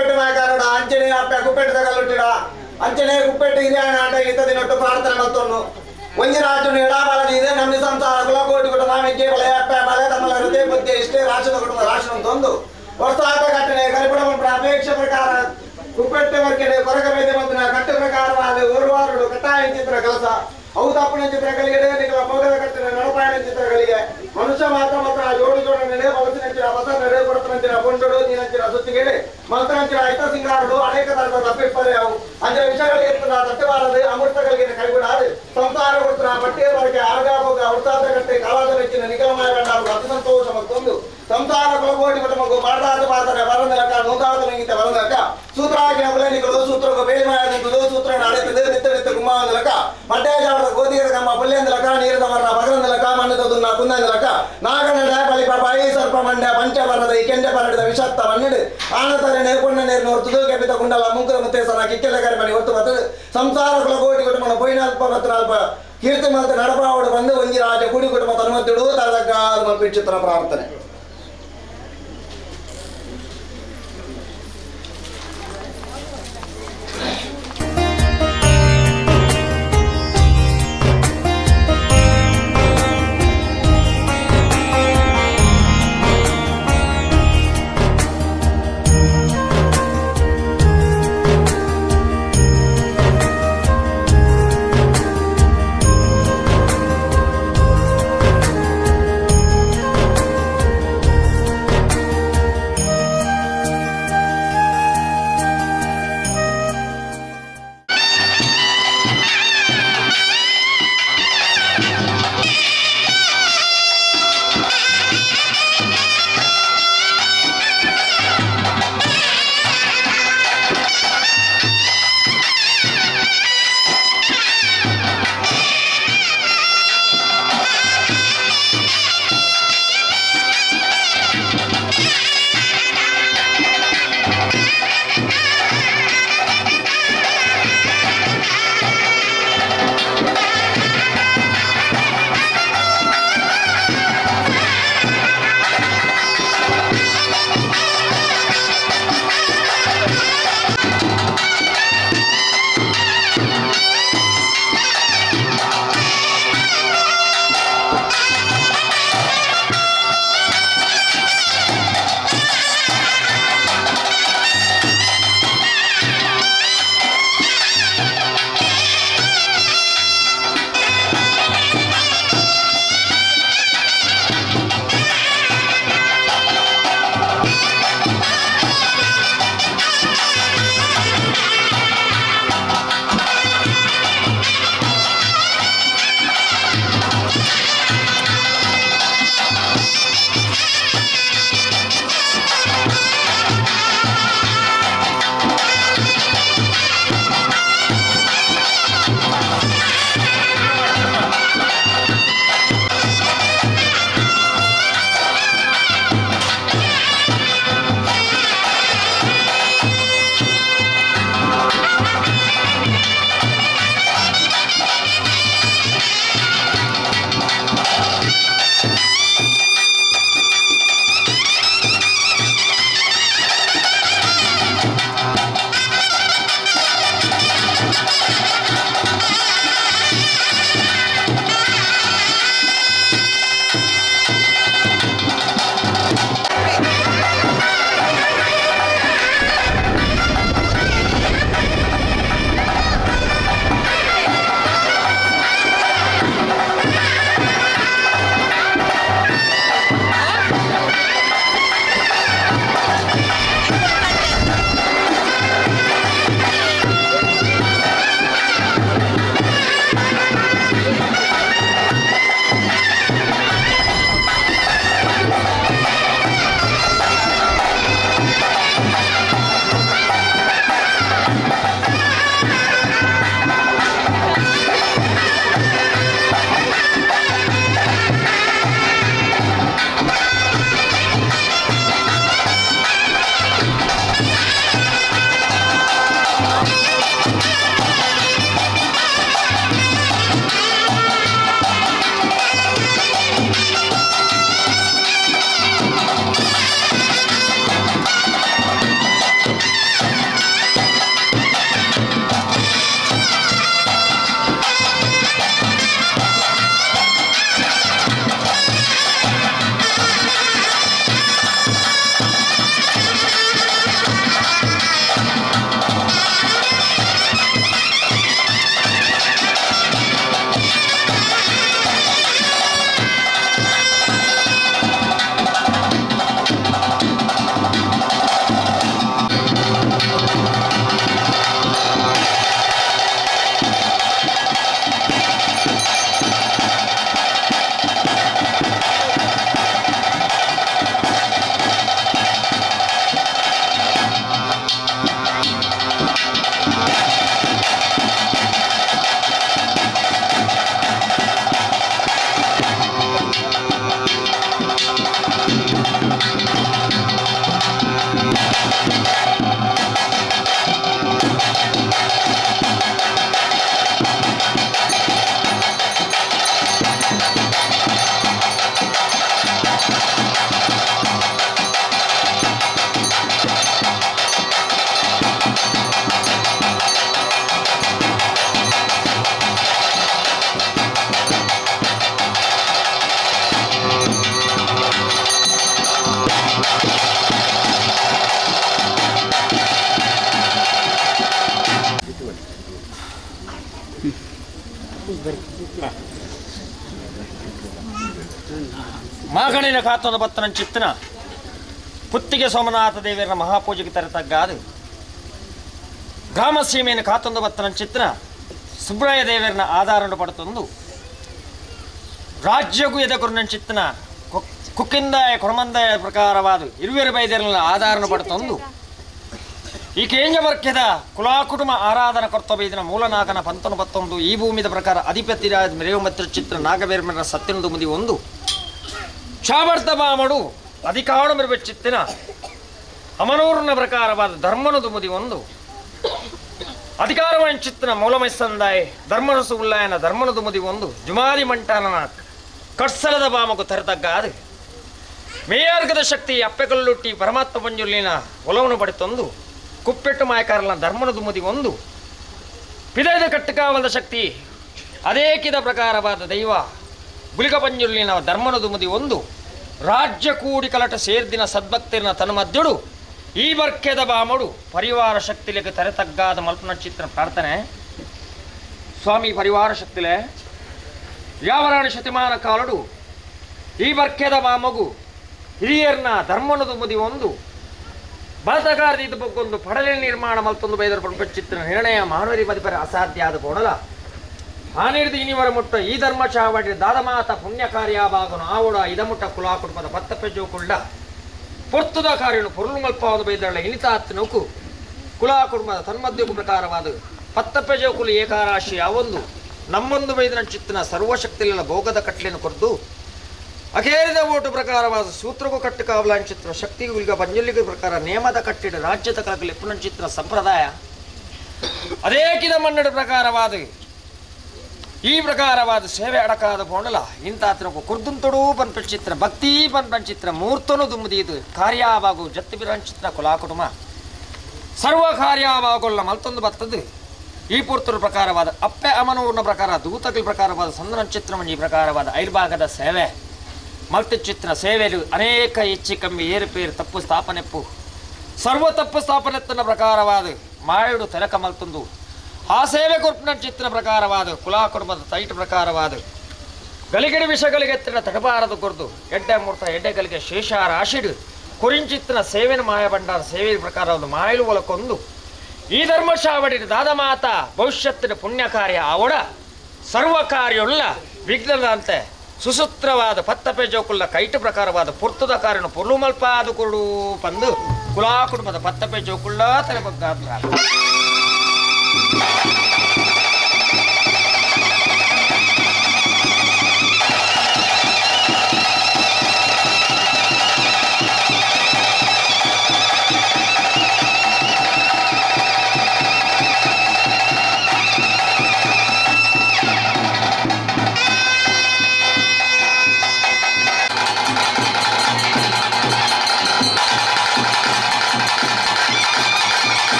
ಕುಪ್ಪೆಟ್ಟು ಮಾಯಕಾರಡ ಅಂಚನೆ ಅಪ್ಪೆ ಕುಪ್ಪೆಟ್ಟು ತಗಲುಟ್ಟಿಡ ಅಂಚನೆ ಕುಪ್ಪೆಟ್ಟು ಹಿರಿಯಾಣ ಆಟ ಇತ್ತದಿನೊಟ್ಟು ಪ್ರಾರ್ಥನೆ ಮತ್ತೊಂದು ಒಂಜಿ ರಾಜನು ಎಡಾಬಲದಿದೆ ನಮ್ಮ ಸಂಸಾರ ಕುಲಕೋಟಿ ಕುಟುಂಬ ಕೇವಲ ಅಪ್ಪೆ ಬಲೆ ತಮ್ಮಲ ಹೃದಯ ಬುದ್ಧಿ ಇಷ್ಟೇ ರಾಷ್ಟ್ರದ ಕುಟುಂಬ ರಾಷ್ಟ್ರ ತಂದು ವರ್ಷಾತ ಕಟ್ಟಣೆ ಕರಿಪಡ ಅಪೇಕ್ಷೆ ಪ್ರಕಾರ ಕುಪ್ಪೆಟ್ಟು ವರ್ಕೆಡೆ ಕೊರಗ ಮೇದೆ ಮತ್ತು ಕಟ್ಟು ಪ್ರಕಾರವಾದ ಓರ್ವಾರುಡು ಕಟ್ಟಾಯ ಚಿತ್ರ ಕೆಲಸ ಅವು ತಪ್ಪನ ಚಿತ್ರಗಳಿಗೆ ನಿಗಳ ಭೋಗದ ಕಟ್ಟಿನ ನಡಪಾಯಣ ಚಿತ್ರಗಳಿಗೆ ಮನುಷ್ಯ ಮಾತ್ರ ಮಾತ್ರ ಜೋಡು ಜೋಡ ನೆಲೆ ಬಲಸಿನಂಚಿನ ಬಸ ನೆಲೆ ಕೊರತನಂಚಿನ ಪೊಂಡೋಡು ನೀನಂಚಿನ ಸುತ್ತಿಗೆಡೆ ಮಲ್ತನಂಚಿನ ಐತ ಸಿಂಗಾರಡು ಅನೇಕ ತರದ ತಪ್ಪಿಪ್ಪರೆ ಅವು ಅಂಚಿನ ವಿಷಯಗಳಿಗೆ ಎತ್ತದ ತಟ್ಟಬಾರದು ಅಮೃತಗಳಿಗೆ ಕೈಗೂಡಾದು ಸಂಸಾರ ಕೊಡ್ತನ ಪಟ್ಟಿಯ ಬರಕೆ ಆರ್ಗಾಭೋಗ ವೃತ್ತಾದ ಕಟ್ಟೆ ಕಾಲಾದ ಮೆಚ್ಚಿನ ನಿಗಮಯ ಕಂಡಾರು ಅತಿ ಸಂತೋಷ ಮತ್ತೊಂದು ಸಂಸಾರ ಕುಲಕೋಟಿ ಕುಟುಂಬಕ್ಕೂ ಪಾಠಾದ ಪಾತ್ರ ಬರಂದಲಕ ನೂತಾದ ನಿಂತ ಬರಂದಲಕ ಸೂತ್ರಾಗಿನ ಕುಲನಿಗಳು ಸೂತ್ರಕ್ಕೂ ಬೇಲಿಮಾಯದಂತದು ಸೂತ್ರ ಅಡೆತದೆ ನಿತ್ತ ನಿತ್ತ ಕುಮ್ಮಾವಂದಲಕ ಮಡ್ಡಾಜಾವದ ಗೋಧಿಗದ ಕಮ್ಮ ಪುಲ್ಯಂದಲಕ ನೀರದ ಮರ ಬಗರಂದಲಕ ಮಣ್ಣದ ಕುಂದಂದಲಕ ನಾಗನಡ ಬಳಿಪ ಬಾಯಿ ಸರ್ಪ ಮಂಡ್ಯ ಪಂಚವರ್ಣದ ಈ ಕೆಂಡ ಪರಡಿದ ವಿಷಾಕ್ತ ಮಣ್ಣಿಡು ಆನತರೆ ನೇರ್ಕೊಂಡ ನೇರು ನೋರ್ತದು ಕೆಪಿತ ಕುಂಡಲ ಮುಂಕುದ ಮುತ್ತೇಸನ ಕಿಕ್ಕೆಲ ಕರಿಮಣಿ ಒತ್ತು ಬರ್ತದೆ ಸಂಸಾರ ಕುಲಕೋಟಿ ಕುಟುಂಬ ಪೊಯ್ನಾಲ್ಪ ಮತ್ತು ಕೀರ್ತಿ ಮಲ್ತ ನಡಪಾವಡು ಬಂದು ಒಂಜಿ ರಾಜ ಕೂಡಿ ಕುಟುಂಬ ತನ್ಮತ್ತಿಡು ತರದಕ್ಕ ಚಿತ್ರ ಪ್ರಾರ್ಥನೆ. ಅರಗಣಿನ ಕಾತೊಂದು ಬತ್ತನ ಚಿತ್ತನ ಪುತ್ತಿಗೆ ಸೋಮನಾಥ ದೇವರ ಮಹಾಪೂಜೆಗೆ ತರತಗ್ಗಾದು ಗ್ರಾಮ ಸೀಮೆಯನ್ನು ಕಾತೊಂದು ಬತ್ತನ ಚಿತ್ತನ ಸುಬ್ರಾಯ ದೇವರನ ಆಧಾರವನ್ನು ಪಡೆತೊಂದು ರಾಜ್ಯಗೂ ಎದಗುರು ಚಿತ್ತನ ಕುಕ್ಕಿಂದಾಯ ಕೊರಮಂದಾಯ ಪ್ರಕಾರವಾದ ಇರುವೆರು ಬೈದರನ ಆಧಾರವನ್ನು ಪಡೆತೊಂದು ಈ ಕೇಂದ್ರ ವರ್ಗದ ಕುಲಾಕುಟುಂಬ ಆರಾಧನಾ ಕರ್ತವ್ಯ ಮೂಲನಾಗನ ಪಂತನು ಪತ್ತೊಂದು ಈ ಭೂಮಿದ ಪ್ರಕಾರ ಅಧಿಪತಿರಾಜ ಮೆರೆಯುವ ಚಿತ್ರ ನಾಗವೇರ್ಮನ ಸತ್ಯನದು ಮುದಿ ಒಂದು ಚಾವರ್ತ ಬಾಮಡು ಅಧಿಕಾರು ಮೆರವ ಚಿತ್ತಿನ ಅಮನೂರ್ನ ಪ್ರಕಾರವಾದ ಧರ್ಮನದು ಮುದಿ ಒಂದು ಅಧಿಕಾರವನ್ ಚಿತ್ತನ ಮೂಲಮೈಸಂದಾಯ್ ಧರ್ಮರಸು ಉಲ್ಲಾಯನ ಧರ್ಮನದು ಮುದಿ ಒಂದು ಜುಮಾದಿ ಮಂಟಾನನ ಕಟ್ಸಲದ ಬಾಮಗು ತರತಗ್ಗಾದು ಮೇಯಾರ್ಗದ ಶಕ್ತಿ ಅಪ್ಪೆಕಲ್ಲುಟ್ಟಿ ಪರಮಾತ್ಮ ಪಂಜುಲ್ಲಿನ ಒಲವನ್ನು ಪಡೆತೊಂದು ಕುಪ್ಪೆಟ್ಟು ಮಾಯಕಾರನ ಧರ್ಮನದು ಮುದಿ ಒಂದು ಪಿದೈದ ಕಟ್ಟುಕಾವಲದ ಶಕ್ತಿ ಅದೇಕಿದ ಪ್ರಕಾರವಾದ ದೈವ ಗುಲಿಕ ಪಂಜುಲ್ಲಿನ ಧರ್ಮನದು ಮುದಿ ಒಂದು ರಾಜ್ಯ ಕೂಡಿ ಕಲಟ ಸೇರ್ದಿನ ಸದ್ಭಕ್ತರಿನ ತನ್ಮಧ್ಯಡು ಈ ಬರ್ಕೆದ ಬಾಮಡು ಪರಿವಾರ ಶಕ್ತಿಲಿಗೆ ತರೆತಗ್ಗಾದ ಮಲ್ಪನ ಚಿತ್ರ ಪ್ರಾರ್ಥನೆ. ಸ್ವಾಮಿ ಪರಿವಾರ ಶಕ್ತಿಲೆ ಯಾವರಾಣಿ ಶತಿಮಾನ ಕಾಲಡು ಈ ಬರ್ಕೆದ ಬಾಮಗು ಹಿರಿಯರ್ನ ಧರ್ಮನದು ಮುದಿ ಒಂದು ಬಲತಗಾರದ ಇದು ಬಗ್ಗೊಂದು ಪಡಲೆ ನಿರ್ಮಾಣ ಮಲ್ತೊಂದು ಬೈದರ ಚಿತ್ರ ನಿರ್ಣಯ ಮಾನವರಿ ಮದಿಪರ ಅಸಾಧ್ಯ ಆದ ಕೊಡಲ ಹಾನಿರ್ದು ಇನಿವರ ಮುಟ್ಟ ಈ ಧರ್ಮ ಚಾವಡಿ ದಾದಮಾತ ಪುಣ್ಯ ಕಾರ್ಯ ಬಾಗನು ಆವಡ ಇದಮುಟ್ಟ ಕುಲಾ ಕುಟುಂಬದ ಪತ್ತಪೆಜೋ ಕುಳ್ಳ ಪೊರ್ತುದ ಕಾರ್ಯನು ಪೊರುಳು ಮಲ್ಪಾವದು ಬೈದರಳ ಇನಿತಾತ್ ನೌಕು ಕುಲಾ ಕುಟುಂಬದ ತನ್ಮಧ್ಯಕು ಪ್ರಕಾರವಾದ ಪತ್ತಪೆಜೋ ಕುಲು ಏಕಾರಾಶಿ ಯಾವೊಂದು ನಮ್ಮೊಂದು ಬೈದನ ಚಿತ್ತನ ಸರ್ವಶಕ್ತಿಗಳ ಭೋಗದ ಕಟ್ಲೆಯನ್ನು ಕೊರ್ದು ಅಖೇರಿದ ಓಟು ಪ್ರಕಾರವಾದ ಸೂತ್ರಗೂ ಕಟ್ಟು ಕಾವಲಾಂಚಿತ್ರ ಶಕ್ತಿಗೂ ಪಂಜುಲ್ಲಿಗೂ ಪ್ರಕಾರ ನಿಯಮದ ಕಟ್ಟಿಡ ರಾಜ್ಯದ ಕಲಕಲಿ ಪುನಂಚಿತ್ರ ಸಂಪ್ರದಾಯ ಅದೇಕಿದ ಮನ್ನಡ ಪ್ರಕಾರವಾದ ಈ ಪ್ರಕಾರವಾದ ಸೇವೆ ಅಡಕಾದ ಬೋಣಲ ಇಂತಾತ್ರಕ್ಕೂ ಕುರ್ದುಂತೊಡೂ ಪನ್ಪಚಿತ್ರ ಭಕ್ತಿ ಪನ್ಪಂಚಿತ್ರ ಮೂರ್ತನು ದುಮ್ಮದೀದು ಕಾರ್ಯವಾಗು ಜತ್ತು ಬಿರಂಚಿತ್ರ ಕುಲಾ ಕುಟುಂಬ ಸರ್ವ ಕಾರ್ಯವಾಗೊಲ್ಲ ಮಲ್ತೊಂದು ಬರ್ತದೆ ಈ ಪೂರ್ತುರ ಪ್ರಕಾರವಾದ ಅಪ್ಪೆ ಅಮನೂರ್ನ ಪ್ರಕಾರ ದೂತಗಳ ಪ್ರಕಾರವಾದ ಸಂದನಚಿತ್ರಮಂಜಿ ಪ್ರಕಾರವಾದ ಐರ್ಭಾಗದ ಸೇವೆ ಮಲ್ತಿಚಿತ್ರ ಸೇವೆಲು ಅನೇಕ ಹೆಚ್ಚು ಕಮ್ಮಿ ಏರುಪೇರು ತಪ್ಪು ಸ್ಥಾಪನೆಪ್ಪು ಸರ್ವ ತಪ್ಪು ಸ್ಥಾಪನೆತ್ತನ ಪ್ರಕಾರವಾದ ಮಾಯುಡು ತೆರಕ ಮಲ್ತೊಂದು ಆ ಸೇವೆ ಕೊರ್ಪಿನ ಚಿತ್ರ ಪ್ರಕಾರವಾದ ಕುಲಾ ಕುಟುಂಬದ ತೈಟ್ ಪ್ರಕಾರವಾದ ಗಲಿಗಡಿ ವಿಷಗಳಿಗೆ ತಡಬಾರದು ಕೊರ್ದು ಎಡ್ಡೆ ಮೂರ್ತ ಎಡ್ಡೆಗಳಿಗೆ ಶೇಷ ರಾಶಿಡು ಕುರಿಂಚಿತ್ತಿನ ಸೇವೆನ ಮಾಯ ಭಂಡಾರ ಸೇವೆ ಪ್ರಕಾರವಾದ ಮಾಯಲು ಒಲಕೊಂದು ಈ ಧರ್ಮಶಾವಡಿ ದಾದಮಾತ ಭವಿಷ್ಯತ್ತಿನ ಪುಣ್ಯ ಕಾರ್ಯ ಆವಡ ಸರ್ವ ಕಾರ್ಯವುಳ್ಳ ವಿಘ್ನದಂತೆ ಸುಸೂತ್ರವಾದ ಪತ್ತಪೆ ಜೋಕುಲ್ಲ ಕೈಟು ಪ್ರಕಾರವಾದ ಪುರ್ತದ ಕಾರ್ಯನು ಪೊರ್ಲು ಮಲ್ಪಾದ ಕುರುಡು ಪಂದು ಕುಲಾ ಕುಟುಂಬದ ಪತ್ತಪೆ ಜೋಕುಳ್ಳ ತಲೆ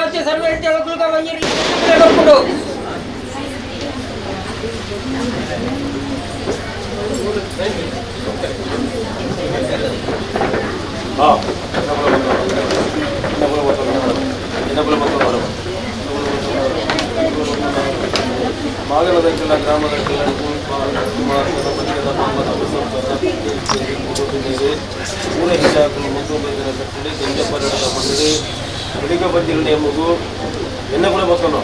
ರಾಜ್ಯ ಸರ್ವೇಂದ್ಯ ಕೊರ್ಪುಂಡು. ಮಾಗಲದಕ್ಕೆಲ್ಲ ಗ್ರಾಮದಕ್ಕೆಲ್ಲ ಊರ ಹಿಸಾಕಲು ಮುದ್ದು ಬಂದಿನ ಕಟ್ಟಡಿ ಗಂಜ ಪರ್ಯಟದ ಮಂಡಳಿ ಬೆಳಿಗ್ಗೆ ಬಂದಿರಲಿ ಎಂಬುದು ಎನ್ನ ಕೂಡ ಬತ್ತನು.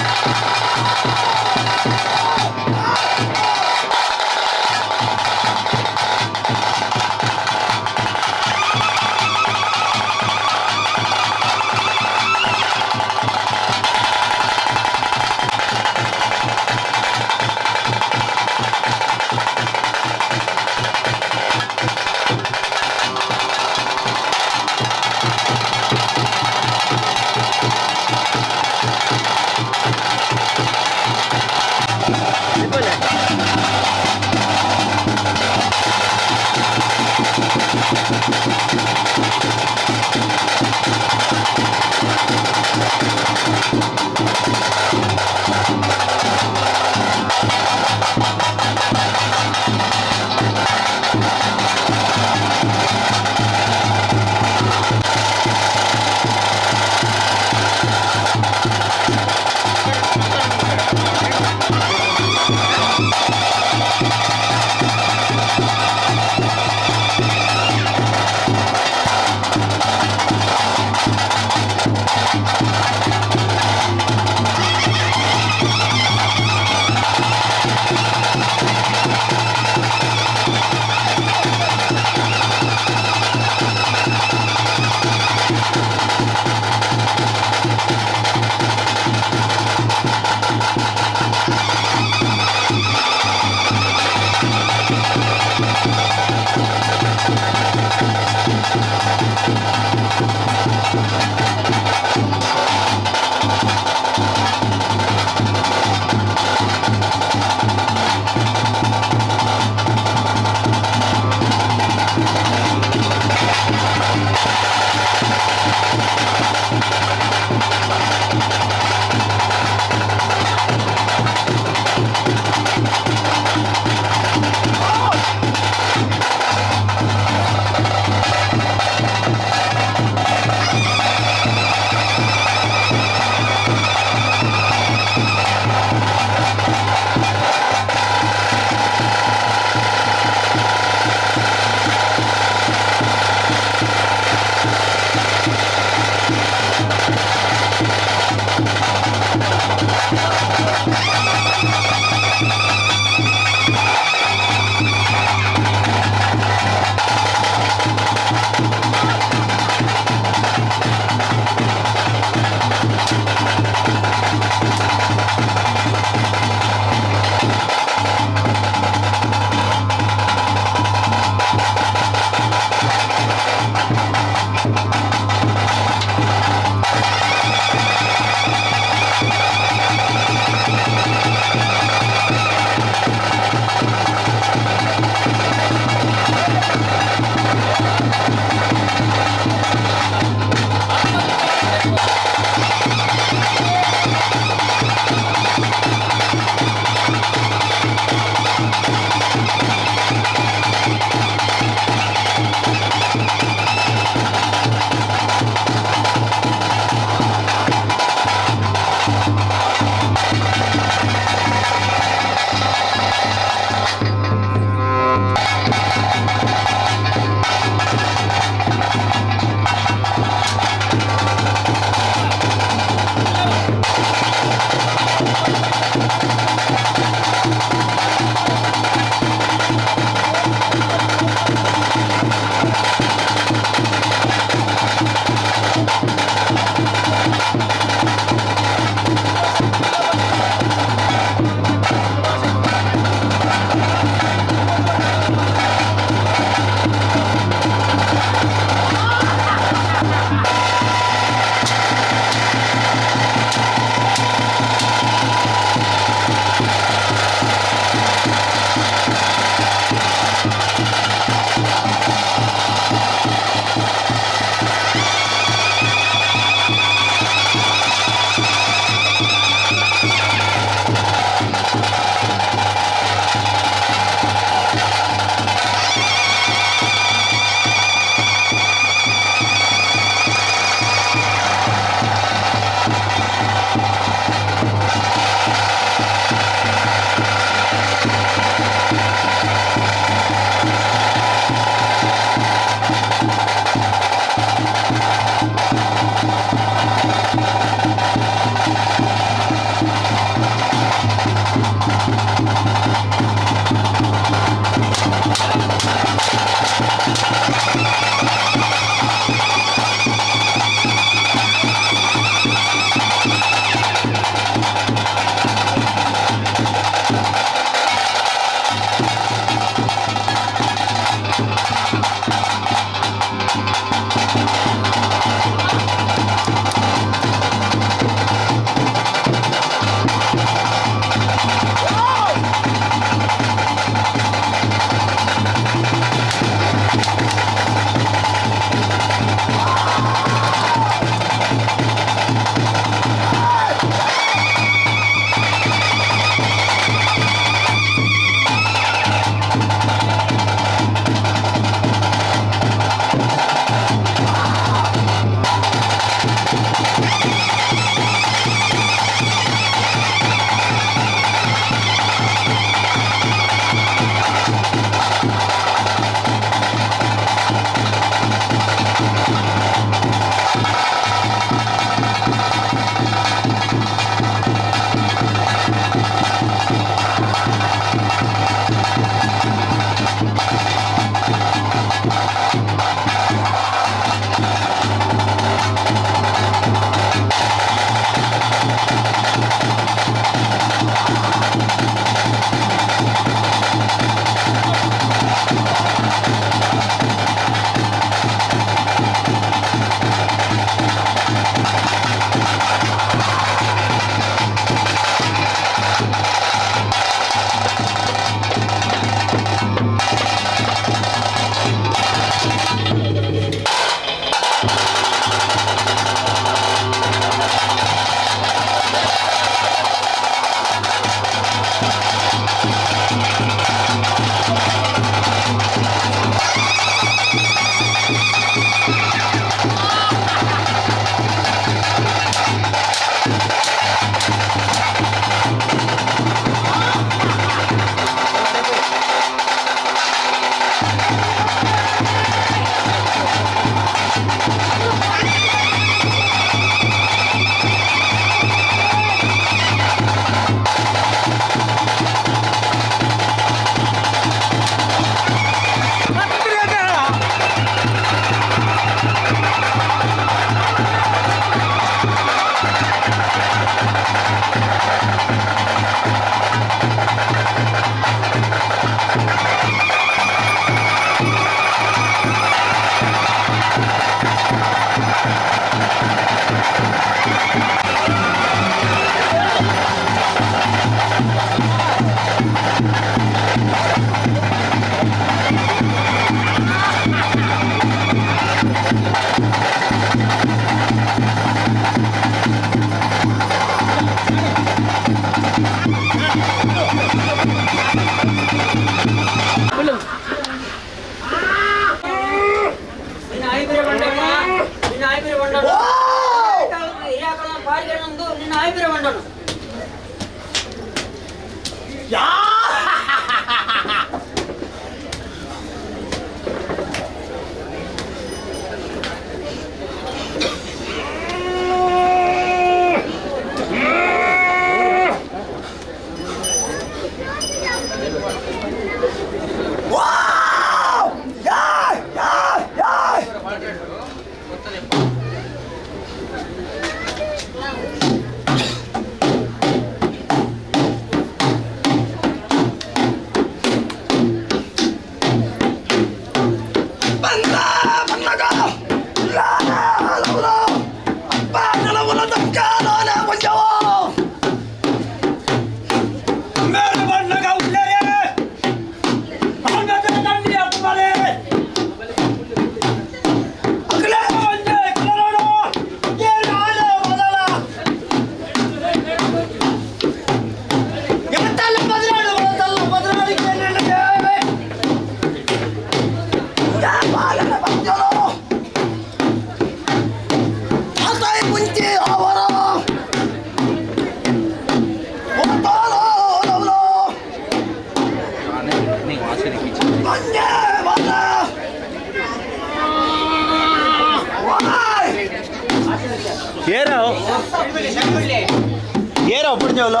ಏರ ಒಪ್ಪುಡ್ಜೋಲು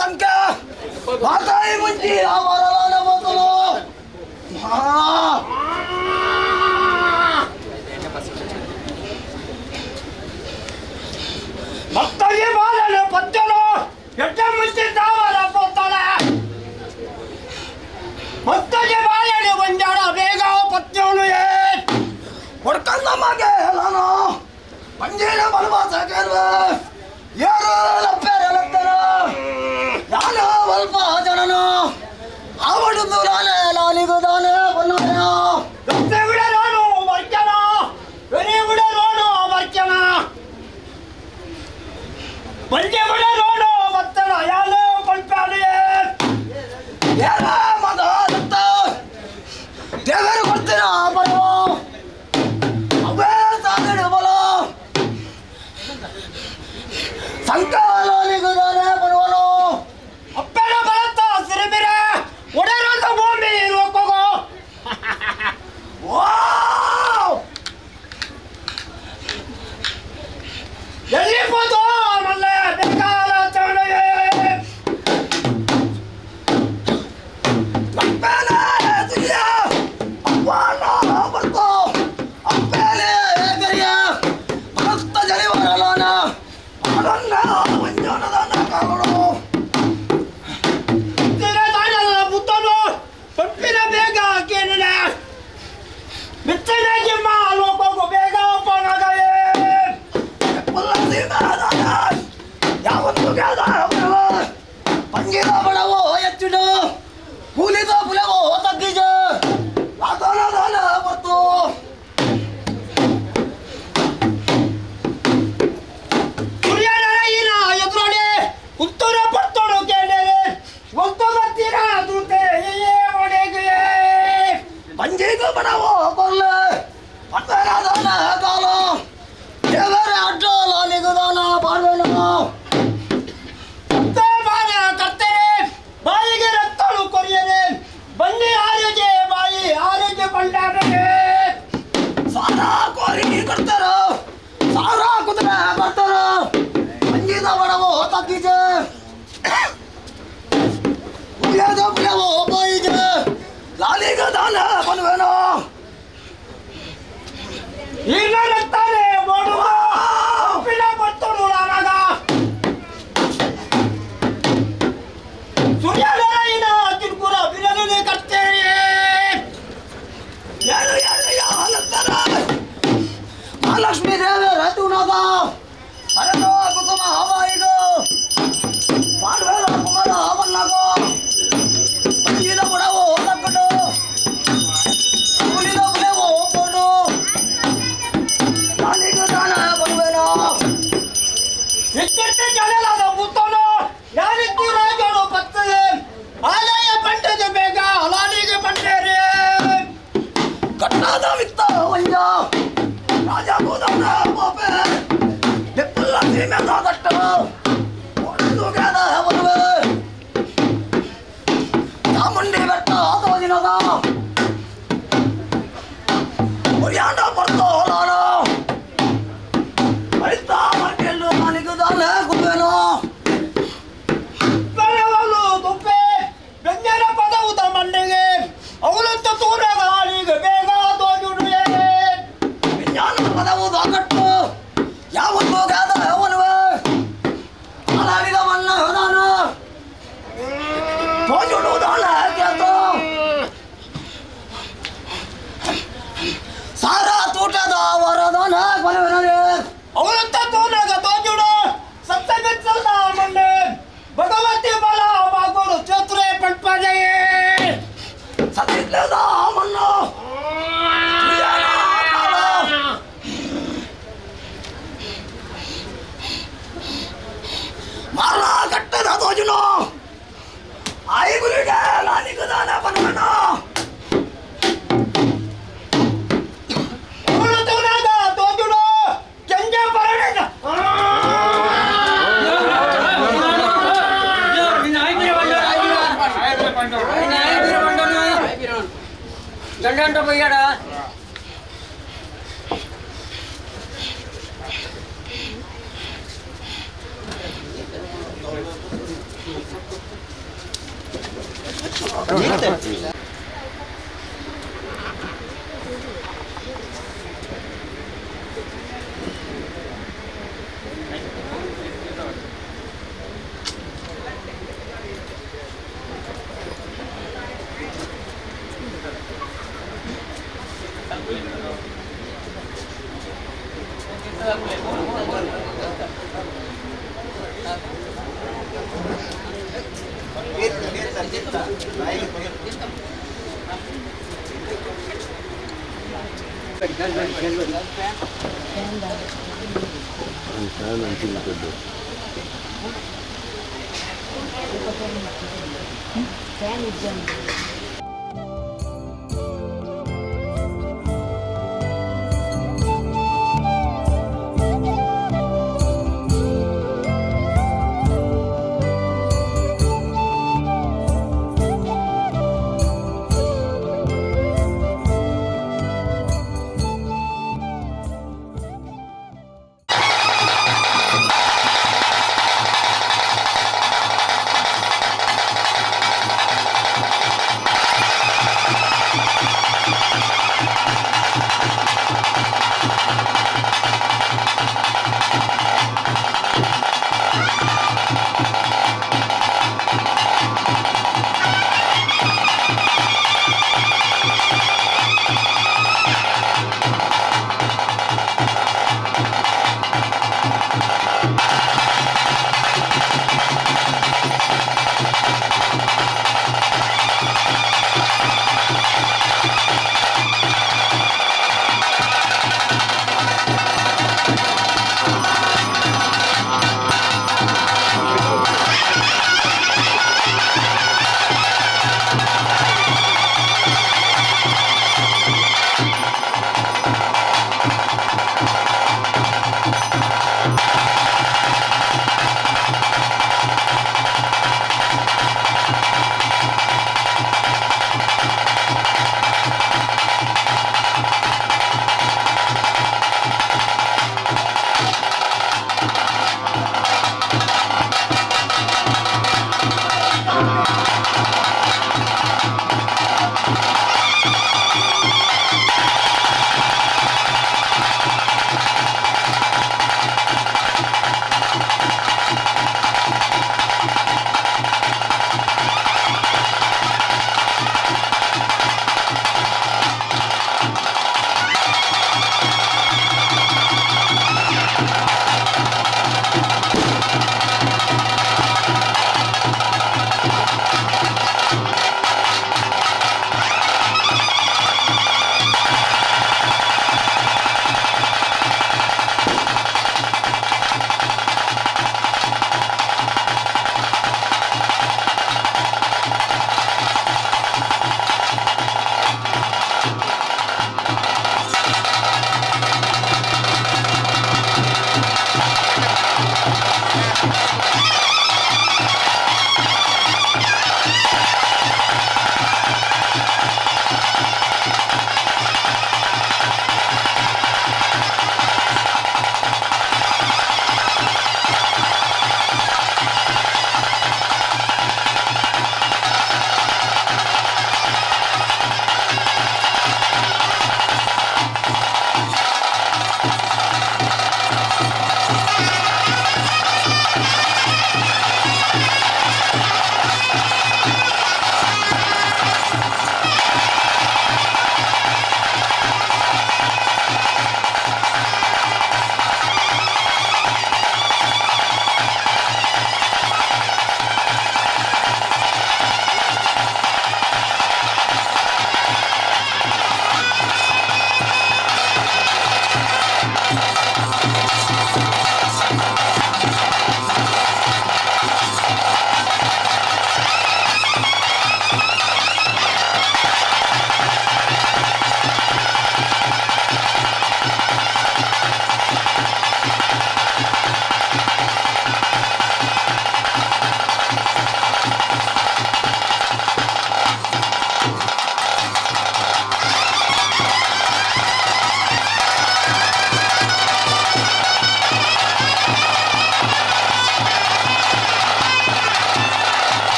ಸಂಖ್ಯಾ ಮಾತಾಯಿ ಮುಂಚಿ ವರಲಾನ ಬೋತಲು ಭಕ್ತರಿಗೆ ಬಾಲನು ಪತ್ತನು ಎಟ್ಟ ಮುಂಚೆ ತಾವರ ಪೋತಾಳ ಭಕ್ತರಿಗೆ ಬಾಲನು ಬಂಜಾಡ ಬೇಗ ಪತ್ಯೋನು ಹೊಡ್ಕಂದ ಮಗೆ ನಾನು ಪಂಜೇನ ಬಲವಾಸ ಕೇಳುವೆ ಯಾರು ಲಪ್ಪೇರಲತ್ತನ ನಾನು ಅಲ್ಪ ಜನನು ಆವಡುಂದು ನಾನೇ ಲಾಲಿಗು ದಾನೆ ಬನ್ನಾನ ಬಿಡ ರೋನು ಬರ್ಕನ ಬೆರಿ ಬಿಡ ರೋನು ಬರ್ಕನ ಬಂಜೆ ಬಿಡ ರೋನು ಬತ್ತನ ಯಾರು ಪಂಪಾನೆ ಏನ ಮದ ದತ್ತ ದೇವರು ಕೊಡ್ತೀರ ಬರುವ ಅವೇ ಸಾಗಡೆ ಬಲ ಸಂಕಾಲಾಲಿಗು ದಾನೆ ಬರುವನು ಅಪ್ಪನ ಬಲತ್ತ ಸಿರಿಬಿರ ಒಡೆರಂತ ಭೂಮಿ ಲೋಕಗೋ ವಾವ್ ಎಲ್ಲಿ ಹೋದೋ ಮಲ್ಲೆ ಬೇಕಾದ ಚರಣೆ ಅಪ್ಪೇನೆ ದುನಿಯ ಅವ್ವಾನ ಬರ್ತು ಅಪ್ಪೇನೆ ಗರಿಯ ಭಕ್ತ ಜನಿವರಲಾನ ಅದನ್ನ ಮಂಜಾನದನ್ನ ಕಾಗಳು ಬುತ್ತನು ಪಂಪಿನ ಬೇಗ ಕೇಳಿನ ಬಿತ್ತನೆ ಜಿಮ್ಮ ಲೋಕಗೋ ಬೇಗ ಪನಗಯೇ ಯಾವತ್ತು ಪಂಗಿದ ಬಡವೋ ಎಚ್ಚಿಡು ಕೂಲಿದ ಪುಲವೋ ತಗ್ಗಿಜ ಆತನ ದಾನ ಬರ್ತು ಸೂರ್ಯನಾರಾಯಣ ಎದುರಾಡೆ ಉತ್ತರ ಪಡ್ತೋಡು ಕೇಳಿದೆ ಒತ್ತು ಬರ್ತೀರ ದೂತೆ ಒಡೆಗೆ ಪಂಜಿದ ಬಡವೋ ಕೊರ್ಲೆ ಪಟ್ಟಣ ದಾನ ಕಾಲ ದೇವರ ಅಡ್ಡೋಲ ನಿಗುದಾನ ಪಾಡ್ವೇನು ಬಾನ ಕರ್ತರೆ ಬಾಯಿಗೆ ರಕ್ತಳು ಕೊರಿಯರೆ ಬನ್ನಿ ಆರೋಗ್ಯ ಬಾಯಿ ಆರೋಗ್ಯ ಪಂಡಾರೆ ಸಾರಾ ಕೋರಿ ಕೊಡ್ತಾರ ಸಾರಾ ಕುದುರೆ ಬರ್ತಾರ ಪಂಜಿದ ಬಡವೋ ತಗ್ಗಿಜ ಉಳಿಯದ ಪುಲವೋ ಬಾಯಿಜ ಲಾಲಿಗ ದಾನ ಬನ್ವೇನೋ ಈಗ ರಕ್ತಾನೆ ಓಡುವ ಪಿಣ ಬರ್ತೋಡು ನಾನಾಗ ಸೂರ್ಯನಾರಾಯಣ ತಿನ್ಕುರ ಬಿರಲನೆ ಕರ್ತೇರೆ ಯಾರು ಯಾರು ಯಾಲತ್ತಾರ ಮಹಾಲಕ್ಷ್ಮೀ ದೇವಿ ರತುನಾಥ ಹರದೋ ಕುಸುಮ ಹವಾಯಿಗೋ ಪಾಡ್ವೇಲ ಕುಮಾರ ಹವನ್ನಗೋ ಪಂಜಿದ ಬಡವೋ ತಕ್ಕಡು ಕೂಲಿದ ಬುಲೆವೋ ಹೋಗೋಡು ಲಾಲಿಗ ದಾನ ಬರುವೇನೋ ಎಚ್ಚೆತ್ತೆ ಜನಲಾದ ಬುತ್ತನು ಯಾರಿಗೂ ರಾಜನು ಬರ್ತದೆ ಆಲಯ ಪಂಡದ ಬೇಗ ಅಲಾಲಿಗೆ ಬಂಡೇರಿ ಕಟ್ಟಾದ ವಿತ್ತ ವಯ್ಯ ರಾಜ ಗೋದಾನ ಬಾಪೆ ನಿಪ್ಪಲ್ಲ ಸೀಮೆ ದಾದಟ್ಟು ಒಡೆದು ಬರುವೆ ಚಾಮುಂಡಿ ಬೆಟ್ಟ ಆತೋದಿನದ ಒರಿಯಾಂಡ ಪಡ್ತೋ ನಾನು ಅಳಿತ ಮರ್ಕೆಲ್ಲು ನಾನಿಗುದಾನ ಗುರುವೇನೋ ಬೆಳವಲು ತುಪ್ಪೆ ಬೆಂಜನ ಪದವುದ ಮಣ್ಣಿಗೆ ಅವಲತ್ತ ತೂರಗಾಳಿಗೆ ಬೇಗ ತೋಜುಡುವೆ ವಿಜ್ಞಾನ ಪದವು ದಾಕಟ್ಟು ಯಾವತ್ತೂ ಗಾದ ಅವನುವೆ ಹಾಲಾಡಿದ ಮನ್ನ ನಾನು ತೋಜುಡುವುದಲ್ಲ ಕೇಳ್ತು ಸಾರಾ ತೂಟದ ವರದಾನ ಬಲವನರೆ ಅವಲತ್ತ ತೂರಗ ತೋಜುಡು ಸತ್ತ ಬೆಚ್ಚದ ಮಣ್ಣೆ ಭಗವತಿ ಬಲ ಬಾಗೋರು ಚತುರೆ ಪಡ್ಪದೆಯೇ ಸತ್ತಿದ್ದ ಮಣ್ಣು ಿ.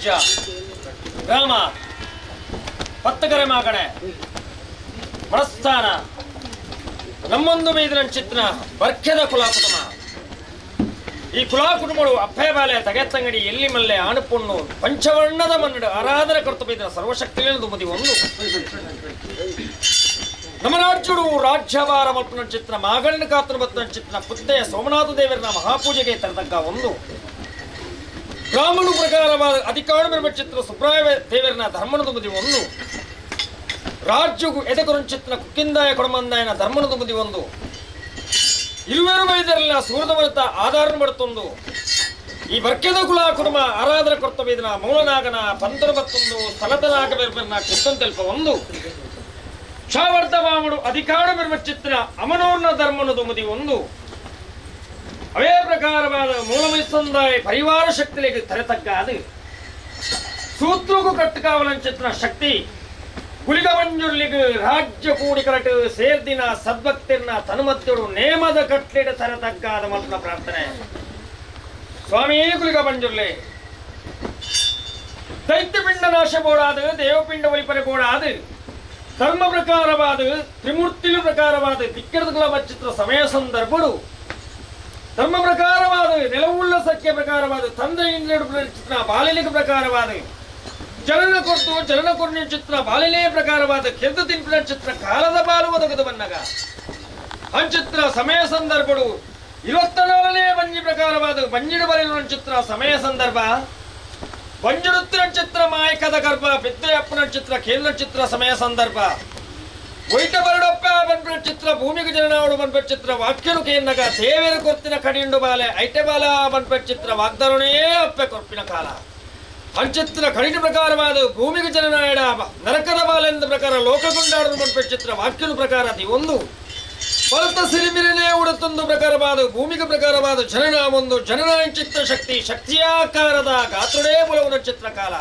ರಾಜ್ಯ ಗ್ರಾಮ ಪತ್ತಕರೆ ಮಾಗಣೆ ಮನಸ್ಥಾನ ನಮ್ಮೊಂದು ಬೈದಿನ ಚಿತ್ರ ಬರ್ಕೆದ ಕುಲಾ ಕುಟುಂಬ. ಈ ಕುಲಾ ಕುಟುಂಬಗಳು ಅಪ್ಪೆ ಬಾಲೆ ತಗೆತ್ತಂಗಡಿ ಎಲ್ಲಿ ಮಲ್ಲೆ ಆಣುಪೊಣ್ಣು ಪಂಚವರ್ಣದ ಮನ್ನಡು ಆರಾಧನೆ ಕರ್ತು ಬೈದಿನ ಸರ್ವಶಕ್ತಿಯನ್ನು ದುಮದಿ ಒಂದು ನಮ್ಮ ರಾಜ್ಯಡು ರಾಜ್ಯಭಾರ ಮಲ್ಪನ ಚಿತ್ರ ಮಾಗಣ್ಣ ಕಾತನ ಬತ್ತನ ಚಿತ್ರ ಪುತ್ತೆಯ ಸೋಮನಾಥ ದೇವರನ ಮಹಾಪೂಜೆಗೆ ತರತಕ್ಕ ಒಂದು ಬ್ರಾಹ್ಮಣ ಪ್ರಕಾರವಾದ ಅಧಿಕಾರ ಚಿತ್ರ ಸುಬ್ರಾಯ ದೇವರನ ಧರ್ಮನ ದುಮದಿ ಒಂದು ರಾಜ್ಯಗೂ ಎದೆಕೊರಂಚಿತ್ರ ಕುಕ್ಕಿಂದಾಯ ಕೊಡಮಂದಾಯನ ಧರ್ಮನ ದುಮದಿ ಒಂದು ಇರುವೆರು ವೈದ್ಯರಲ್ಲ ಸೂರ್ಯದ ಆಧಾರ ಬರ್ತೊಂದು ಈ ಬರ್ಕೆದ ಕುಲ ಕುಟುಂಬ ಆರಾಧನೆ ಕರ್ತವ್ಯದ ಮೌಲನಾಗನ ಪಂತರ ಬತ್ತೊಂದು ಸ್ಥಳದನಾಗ ಬೆರ್ಬೆರ್ನ ಕೃಷ್ಣನ್ ತೆಲ್ಪ ಒಂದು ಕ್ಷಾವರ್ಧವಾಮುಡು ಅಧಿಕಾರ ಬೆರ್ಬ ಚಿತ್ರ ಅಮನೋರ್ನ ಧರ್ಮನ ದುಮದಿ ಒಂದು ಅವೇ ಪ್ರಕಾರವಾದ ಮೂಲಮೈಸಂದಾಯ ಪರಿವಾರ ಶಕ್ತಿಗೆ ತರೆತಗ್ಗಾದು ಸೂತ್ರಗೂ ಕಟ್ಟುಕಾವಲಂಚಿತ್ರ ಶಕ್ತಿ ಗುಳಿಗ ಮಂಜುರ್ಲಿಗ್ ರಾಜ್ಯ ಕೂಡಿಕರಟು ಸೇರ್ದಿನ ಸದ್ಭಕ್ತಿರ್ನ ತನುಮತ್ಯಡು ನೇಮದ ಕಟ್ಲಿಡ ತರತಗ್ಗಾದ ಮಲ್ಪನ ಪ್ರಾರ್ಥನೆ. ಸ್ವಾಮಿ ಗುಳಿಗ ಮಂಜುರ್ಲಿ ದೈತ್ಯಪಿಂಡ ನಾಶ ಬೋಡಾದು ದೇವಪಿಂಡ ಒಲಿಪರೆ ಬೋಡಾದು ಧರ್ಮ ಪ್ರಕಾರವಾದ ತ್ರಿಮೂರ್ತಿಲು ಪ್ರಕಾರವಾದ ದಿಕ್ಕೆಡದುಗಳ ಚಿತ್ರ ಸಮಯ ಸಂದರ್ಭಡು ಧರ್ಮ ಪ್ರಕಾರವಾದ ನೆಲವುಳ್ಳ ಸಖ್ಯ ಪ್ರಕಾರವಾದ ತಂದೆ ಚಿತ್ರ ಬಾಲಿಲಿಗ ಪ್ರಕಾರವಾದ ಜನನ ಕೊಟ್ಟು ಜನನ ಕೊರ್ಣ ಚಿತ್ರ ಬಾಲಿಲೇ ಪ್ರಕಾರವಾದ ಕೆದ್ದು ತಿಂಪಿನ ಚಿತ್ರ ಕಾಲದ ಬಾಲು ಒದಗದು ಬನ್ನಗ ಅಂಚಿತ್ರ ಸಮಯ ಸಂದರ್ಭಡು 24ನೇ ಬಂಜಿ ಪ್ರಕಾರವಾದ ಬಂಜಿಡು ಬರೆಯುವ ಚಿತ್ರ ಸಮಯ ಸಂದರ್ಭ ಬಂಜುಡುತ್ತಿನ ಚಿತ್ರ ಮಾಯಕದ ಗರ್ಭ ಪಿತ್ರೆಯಪ್ಪನ ಚಿತ್ರ ಕೇಂದ್ರ ಚಿತ್ರ ಸಮಯ ಸಂದರ್ಭ ಒಯ್ಟ ಬರಡಪ್ಪ ಬನ್ಪಿನ ಚಿತ್ರ ಭೂಮಿಗೆ ಜನನಾಡು ಬನ್ಪ ಚಿತ್ರ ವಾಕ್ಯನು ಕೇಂದ್ರಗ ದೇವೇರು ಕೊರ್ತಿನ ಕಡಿಂಡು ಬಾಲೆ ಐಟೆ ಬಾಲ ಬನ್ಪ ಚಿತ್ರ ವಾಗ್ದಾರನೇ ಅಪ್ಪೆ ಕೊರ್ಪಿನ ಕಾಲ ಅಂಚಿತ್ರ ಕಡಿನ ಪ್ರಕಾರವಾದ ಭೂಮಿಗೆ ಜನನಾಯಡ ನರಕದ ಬಾಲೆಂದ ಪ್ರಕಾರ ಲೋಕಗೊಂಡಾಡಲು ಬನ್ಪ ಚಿತ್ರ ವಾಕ್ಯನು ಪ್ರಕಾರ ಅತಿ ಒಂದು ಬಲತ ಸಿರಿಮಿರನೇ ಉಡುತ್ತೊಂದು ಪ್ರಕಾರವಾದ ಭೂಮಿಗೆ ಪ್ರಕಾರವಾದ ಜನನ ಒಂದು ಜನನ ಚಿತ್ರ ಶಕ್ತಿ ಶಕ್ತಿಯಾಕಾರದ ಗಾತ್ರಡೇ ಬಲವನ ಚಿತ್ರಕಾಲ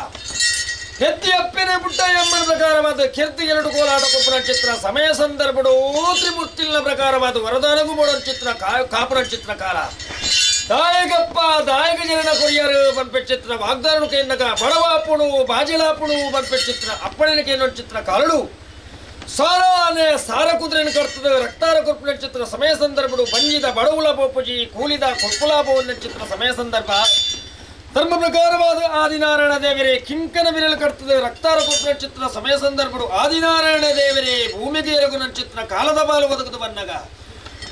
ಎತ್ತಿ ಅಪ್ಪಿನ ಪುಟ್ಟ ಎಂಬ ಪ್ರಕಾರವಾದ ಕೀರ್ತಿ ಎರಡು ಕೋಲಾಟ ಕೊಬ್ಬರ ಚಿತ್ರ ಸಮಯ ಸಂದರ್ಭಡು ತ್ರಿಮೂರ್ತಿನ ಪ್ರಕಾರವಾದ ವರದಾನಗೂ ಮಾಡೋ ಚಿತ್ರ ಕಾಪುರ ಚಿತ್ರಕಾಲ ದಾಯಕಪ್ಪ ದಾಯಕ ಜನನ ಕೊರಿಯರು ಬನ್ಪೆ ಚಿತ್ರ ವಾಗ್ದಾರನು ಕೇಂದ್ರಕ ಬಡವಾಪುಣು ಬಾಜಿಲಾಪುಣು ಬನ್ಪೆ ಚಿತ್ರ ಅಪ್ಪಣನ ಕೇಂದ್ರ ಚಿತ್ರ ಕಾಲಡು ಸಾರಾನೆ ಸಾರ ಕುದುರೆಯನ್ನು ಕರ್ತದ ರಕ್ತಾರ ಕೊರ್ಪಿನ ಚಿತ್ರ ಸಮಯ ಸಂದರ್ಭಡು ಬಂಜಿದ ಬಡವುಲ ಬೋಪುಜಿ ಕೂಲಿದ ಕೊರ್ಪುಲಾಭವನ್ನ ಚಿತ್ರ ಸಮಯ ಸಂದರ್ಭ ಧರ್ಮ ಪ್ರಕಾರವಾದ ಆದಿನಾರಾಯಣ ದೇವರೇ ಕಿಂಕನ ಬಿರಲು ಕರ್ತದ ರಕ್ತಾರ ಕೊರ್ಪಿನ ಚಿತ್ರ ಸಮಯ ಸಂದರ್ಭಡು ಆದಿನಾರಾಯಣ ದೇವರೇ ಭೂಮಿಗೆ ಎರಗುನ ಚಿತ್ರ ಕಾಲದ ಬಾಲು ಒದಗದು ಬನ್ನಗ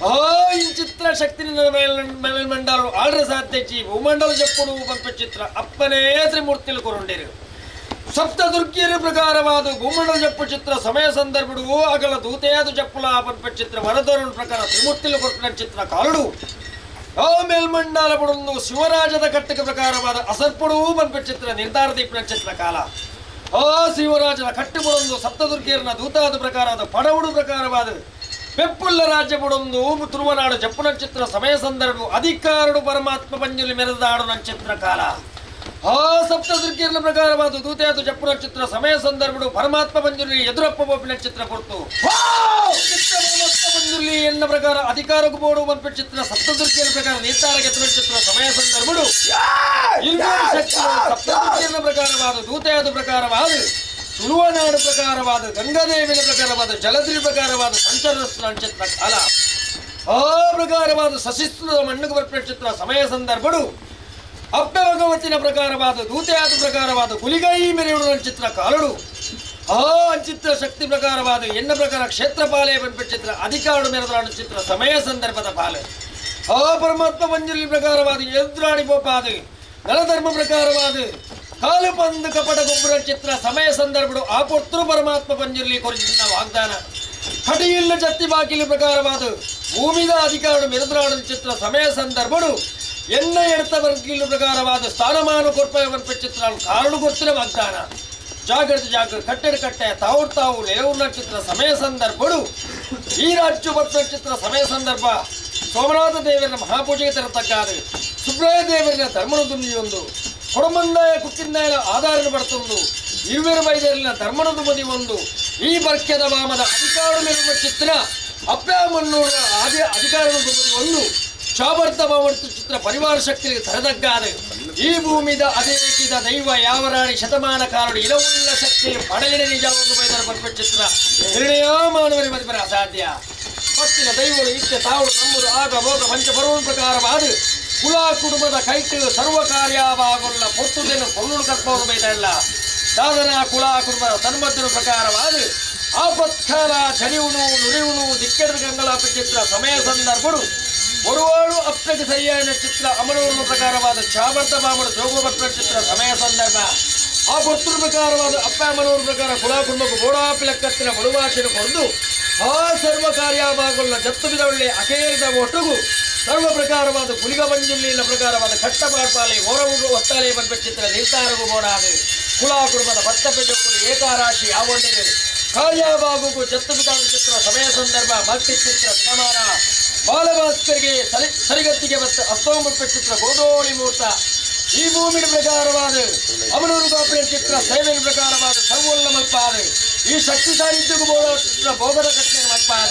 ಆ ಇಂಚಿತ್ರ ಶಕ್ತಿ ಮೇಲ್ಮಂಡಲು ಆಳ್ರ ಸಾಧ್ಯಚಿ ಭೂಮಂಡಲ ಜಪ್ಪುಡು ಬಂಪ ಚಿತ್ರ ಅಪ್ಪನೇ ತ್ರಿಮೂರ್ತಿಲು ಕೊರುಂಡಿರು ಸಪ್ತ ದುರ್ಗಿಯರ ಪ್ರಕಾರವಾದ ಭೂಮಂಡಲ ಜಪ್ಪು ಚಿತ್ರ ಸಮಯ ಸಂದರ್ಭಡು ಅಗಲ ದೂತೆಯಾದ ಜಪ್ಪುಲ ಪಂಪ ಚಿತ್ರ ವರದರುಣ ಪ್ರಕಾರ ತ್ರಿಮೂರ್ತಿಲು ಕೊರ್ಪಿನ ಚಿತ್ರ ಕಾಲಡು ಆ ಮೇಲ್ಮಂಡಲ ಬಡೊಂದು ಶಿವರಾಜದ ಕಟ್ಟಕ ಪ್ರಕಾರವಾದ ಅಸರ್ಪಡು ಪಂಪ ಚಿತ್ರ ನಿರ್ಧಾರ ದೀಪಿನ ಚಿತ್ರ ಕಾಲ ಆ ಶಿವರಾಜನ ಕಟ್ಟುಬಡೊಂದು ಸಪ್ತದುರ್ಗಿಯರನ ದೂತಾದ ಪ್ರಕಾರವಾದ ಪಡವುಡು ಪ್ರಕಾರವಾದ ಪೆಪ್ಪುಲ್ಲ ರಾಜ್ಯ ಬಡೊಂದು ತುರುವನಾಡು ಜಪ್ಪುನ ಚಿತ್ರ ಸಮಯ ಸಂದರ್ಭ ಅಧಿಕಾರಡು ಪರಮಾತ್ಮ ಪಂಜುಲಿ ಮೆರೆದಾಡು ಚಿತ್ರ ಕಾಲ ಆ ಸಪ್ತದುರ್ಗಿಯರನ ಪ್ರಕಾರವಾದ ದೂತೆಯಾದ ಜಪ್ಪುನ ಚಿತ್ರ ಸಮಯ ಸಂದರ್ಭಡು ಪರಮಾತ್ಮ ಪಂಜುಲಿ ಎದುರಪ್ಪ ಬೋಪಿನ ಚಿತ್ರ ಕೊಡ್ತು ಚಿತ್ರ ಪರಮಾತ್ಮ ಪಂಜುಲಿ ಎನ್ನ ಪ್ರಕಾರ ಅಧಿಕಾರಕ್ಕೂ ಬೋಡು ಬಂಪ ಚಿತ್ರ ಸಪ್ತದುರ್ಗಿಯರ ಪ್ರಕಾರ ನಿರ್ಧಾರಕ್ಕೆ ಚಿತ್ರ ಸಮಯ ಸಂದರ್ಭಡು ಸಪ್ತದುರ್ಗಿಯರನ ಪ್ರಕಾರವಾದ ದೂತೆಯಾದ ಪ್ರಕಾರವಾದ ತುಳುವನಾಡು ಪ್ರಕಾರವಾದ ಗಂಗಾದೇವಿನ ಪ್ರಕಾರವಾದ ಜಲದ್ರಿ ಪ್ರಕಾರವಾದ ಸಂಚಾರ ಚಿತ್ರ ಕಾಲ ಆ ಪ್ರಕಾರವಾದ ಸಶಿಸ್ತ್ರದ ಮಣ್ಣುಗೆ ಬರ್ಪಿನ ಚಿತ್ರ ಸಮಯ ಸಂದರ್ಭಡು ಅಪ್ಪ ಭಗವತಿನ ಪ್ರಕಾರವಾದ ದೂತೆಯಾದ ಪ್ರಕಾರವಾದ ಗುಲಿಗೈ ಮೆರೆಯುವ ಚಿತ್ರ ಕಾಲಡು ಆ ಚಿತ್ರ ಶಕ್ತಿ ಪ್ರಕಾರವಾದ ಎನ್ನ ಪ್ರಕಾರ ಕ್ಷೇತ್ರಪಾಲೆ ಬಂಪ ಚಿತ್ರ ಅಧಿಕಾರ ಮೆರೆದ ಚಿತ್ರ ಸಮಯ ಸಂದರ್ಭದ ಪಾಲೆ ಆ ಪರಮಾತ್ಮ ಮಂಜುಲಿ ಪ್ರಕಾರವಾದ ಎದುರಾಡಿ ಬೋಪಾದ ನಲಧರ್ಮ ಪ್ರಕಾರವಾದ ಕಾಲು ಪಂದು ಕಪಟ ಗೊಬ್ಬರ ಚಿತ್ರ ಸಮಯ ಸಂದರ್ಭಡು ಆ ಪುತ್ರ ಪರಮಾತ್ಮ ಪಂಜುರ್ಲಿ ಕೊರಿಸಿದ ವಾಗ್ದಾನ ಕಟಿಯಿಲ್ಲ ಜತ್ತಿ ಬಾಕಿಲು ಪ್ರಕಾರವಾದ ಭೂಮಿದ ಅಧಿಕಾರ ಮೆರೆದ್ರಾಡ ಚಿತ್ರ ಸಮಯ ಸಂದರ್ಭಡು ಎನ್ನ ಎಡತ ವರ್ಗಿಲು ಪ್ರಕಾರವಾದ ಸ್ಥಾನಮಾನ ಕೊರ್ಪಯವನ್ಪ ಚಿತ್ರ ಕಾರಣ ಗೊತ್ತಿನ ವಾಗ್ದಾನ ಜಾಗ್ರತೆ ಜಾಗ್ರತೆ ಕಟ್ಟಡ ಕಟ್ಟೆ ತಾವು ತಾವು ನೆರವುನ ಚಿತ್ರ ಸಮಯ ಸಂದರ್ಭಡು ಈ ರಾಜ್ಯ ಬರ್ತ ಚಿತ್ರ ಸಮಯ ಸಂದರ್ಭ ಸೋಮನಾಥ ದೇವರನ ಮಹಾಪೂಜೆಗೆ ತರತಕ್ಕಾದ ಸುಬ್ರಾಯ ದೇವರನ ಧರ್ಮನ ದುಂದಿಯೊಂದು ಕೊಡಮಂದಾಯ ಕುಕ್ಕಿಂದಾಯ ಆಧಾರ ಬರ್ತೊಂದು ಇರುವೆರು ಬೈದರಿನ ಧರ್ಮನ ದುಮದಿ ಒಂದು ಈ ಬರ್ಕ್ಯದ ವಾಮದ ಅಧಿಕಾರ ಮೇಲಿರುವ ಚಿತ್ರ ಅಪ್ಯಾಮನ್ನೂರ ಆದಿ ಅಧಿಕಾರ ದುಮದಿ ಒಂದು ಶಾಬರ್ತ ಮಾವರ್ತ ಚಿತ್ರ ಪರಿವಾರ ಶಕ್ತಿಗೆ ತರದಗ್ಗಾದ ಈ ಭೂಮಿದ ಅದೇಕಿದ ದೈವ ಯಾವರಾಣಿ ಶತಮಾನ ಕಾಲಡು ಇಲವುಳ್ಳ ಶಕ್ತಿ ಪಡಲಿನ ನಿಜವನ್ನು ಬೈದರ ಚಿತ್ರ ನಿರ್ಣಯ ಮಾನವರಿ ಮದಿಪರ ಅಸಾಧ್ಯ. ಪತ್ತಿನ ದೈವಗಳು ಇತ್ತೆ ತಾವು ನಮ್ಮದು ಆಗ ಭೋಗ ಪಂಚಪರ್ವ ಪ್ರಕಾರವಾದ ಕುಲ ಕುಟುಂಬದ ಕೈಟು ಸರ್ವ ಕಾರ್ಯವಾಗುಲ್ಲ ಪೊತ್ತುದನ್ನು ಪೊಳ್ಳುಡು ಕಲ್ಪವನ್ನು ಬೈದಲ್ಲ ಸಾಧನ ಕುಲ ಕುಟುಂಬದ ತನ್ಮದ್ದನ ಪ್ರಕಾರವಾದ ಆಪತ್ಕಾಲ ಚರಿವುನು ನುರಿವುನು ದಿಕ್ಕೆದ ಗಂಗಲಾಪ ಚಿತ್ರ ಸಮಯ ಸಂದರ್ಭಡು ಒರುವಾಳು ಅಪ್ಪಗೆ ಸರಿಯಾದ ಚಿತ್ರ ಅಮರೂರು ಪ್ರಕಾರವಾದ ಚಾಮರ್ತ ಬಾಮರು ಜೋಗೋಭಟ್ರ ಚಿತ್ರ ಸಮಯ ಸಂದರ್ಭ ಆ ಪುತ್ರ ಪ್ರಕಾರವಾದ ಅಪ್ಪ ಅಮನೂರು ಪ್ರಕಾರ ಕುಲ ಕುಟುಂಬಕ್ಕೂ ಬೋಡಾಪಿ ಲೆಕ್ಕತ್ತಿನ ಬಳುವಾಶೆಯನ್ನು ಕೊಡದು ಆ ಸರ್ವ ಕಾರ್ಯವಾಗುಲ್ಲ ಜತ್ತು ಬಿದೊಳ್ಳೆ ಅಕೇರಿದ ಒಟ್ಟುಗು ಸರ್ವ ಪ್ರಕಾರವಾದ ಕುಲಿಗ ಬಂಜುಲ್ಲಿನ ಪ್ರಕಾರವಾದ ಕಟ್ಟ ಪಾಡ್ಪಾಲೆ ಓರವು ಒತ್ತಾಲೆ ಬಂದ ಚಿತ್ರ ನಿರ್ಧಾರವು ಬೋಡಾದು ಕುಲ ಕುಟುಂಬದ ಭತ್ತ ಪೆಜಕ್ಕುಲು ಏಕಾರಾಶಿ ಆವೊಂಡಿದೆ ಕಾರ್ಯವಾಗುಗು ಜತ್ತು ಬಿದಾನ ಚಿತ್ರ ಸಮಯ ಸಂದರ್ಭ ಭಕ್ತಿ ಚಿತ್ರ ದಿನಮಾನ ಬಾಲಭಾಸ್ಕರ್ಗೆ ಸರಿಗತ್ತಿಗೆ ಮತ್ತು ಅಸ್ತೋಮುಪ್ಪ ಚಿತ್ರ ಗೋದೋಳಿ ಮೂರ್ತ ಈ ಭೂಮಿಯ ಪ್ರಕಾರವಾದ ಅಮನೂರು ಗಾಪಿನ ಚಿತ್ರ ಸೇವೆಯ ಪ್ರಕಾರವಾದ ಸರ್ವೋಲ್ಲ ಮಲ್ಪಾದ ಈ ಶಕ್ತಿ ಸಾನ್ನಿಧ್ಯಕ್ಕೂ ಬೋಧ ಚಿತ್ರ ಭೋಗದ ಕಟ್ಟೆಯನ್ನು ಮಲ್ಪಾದ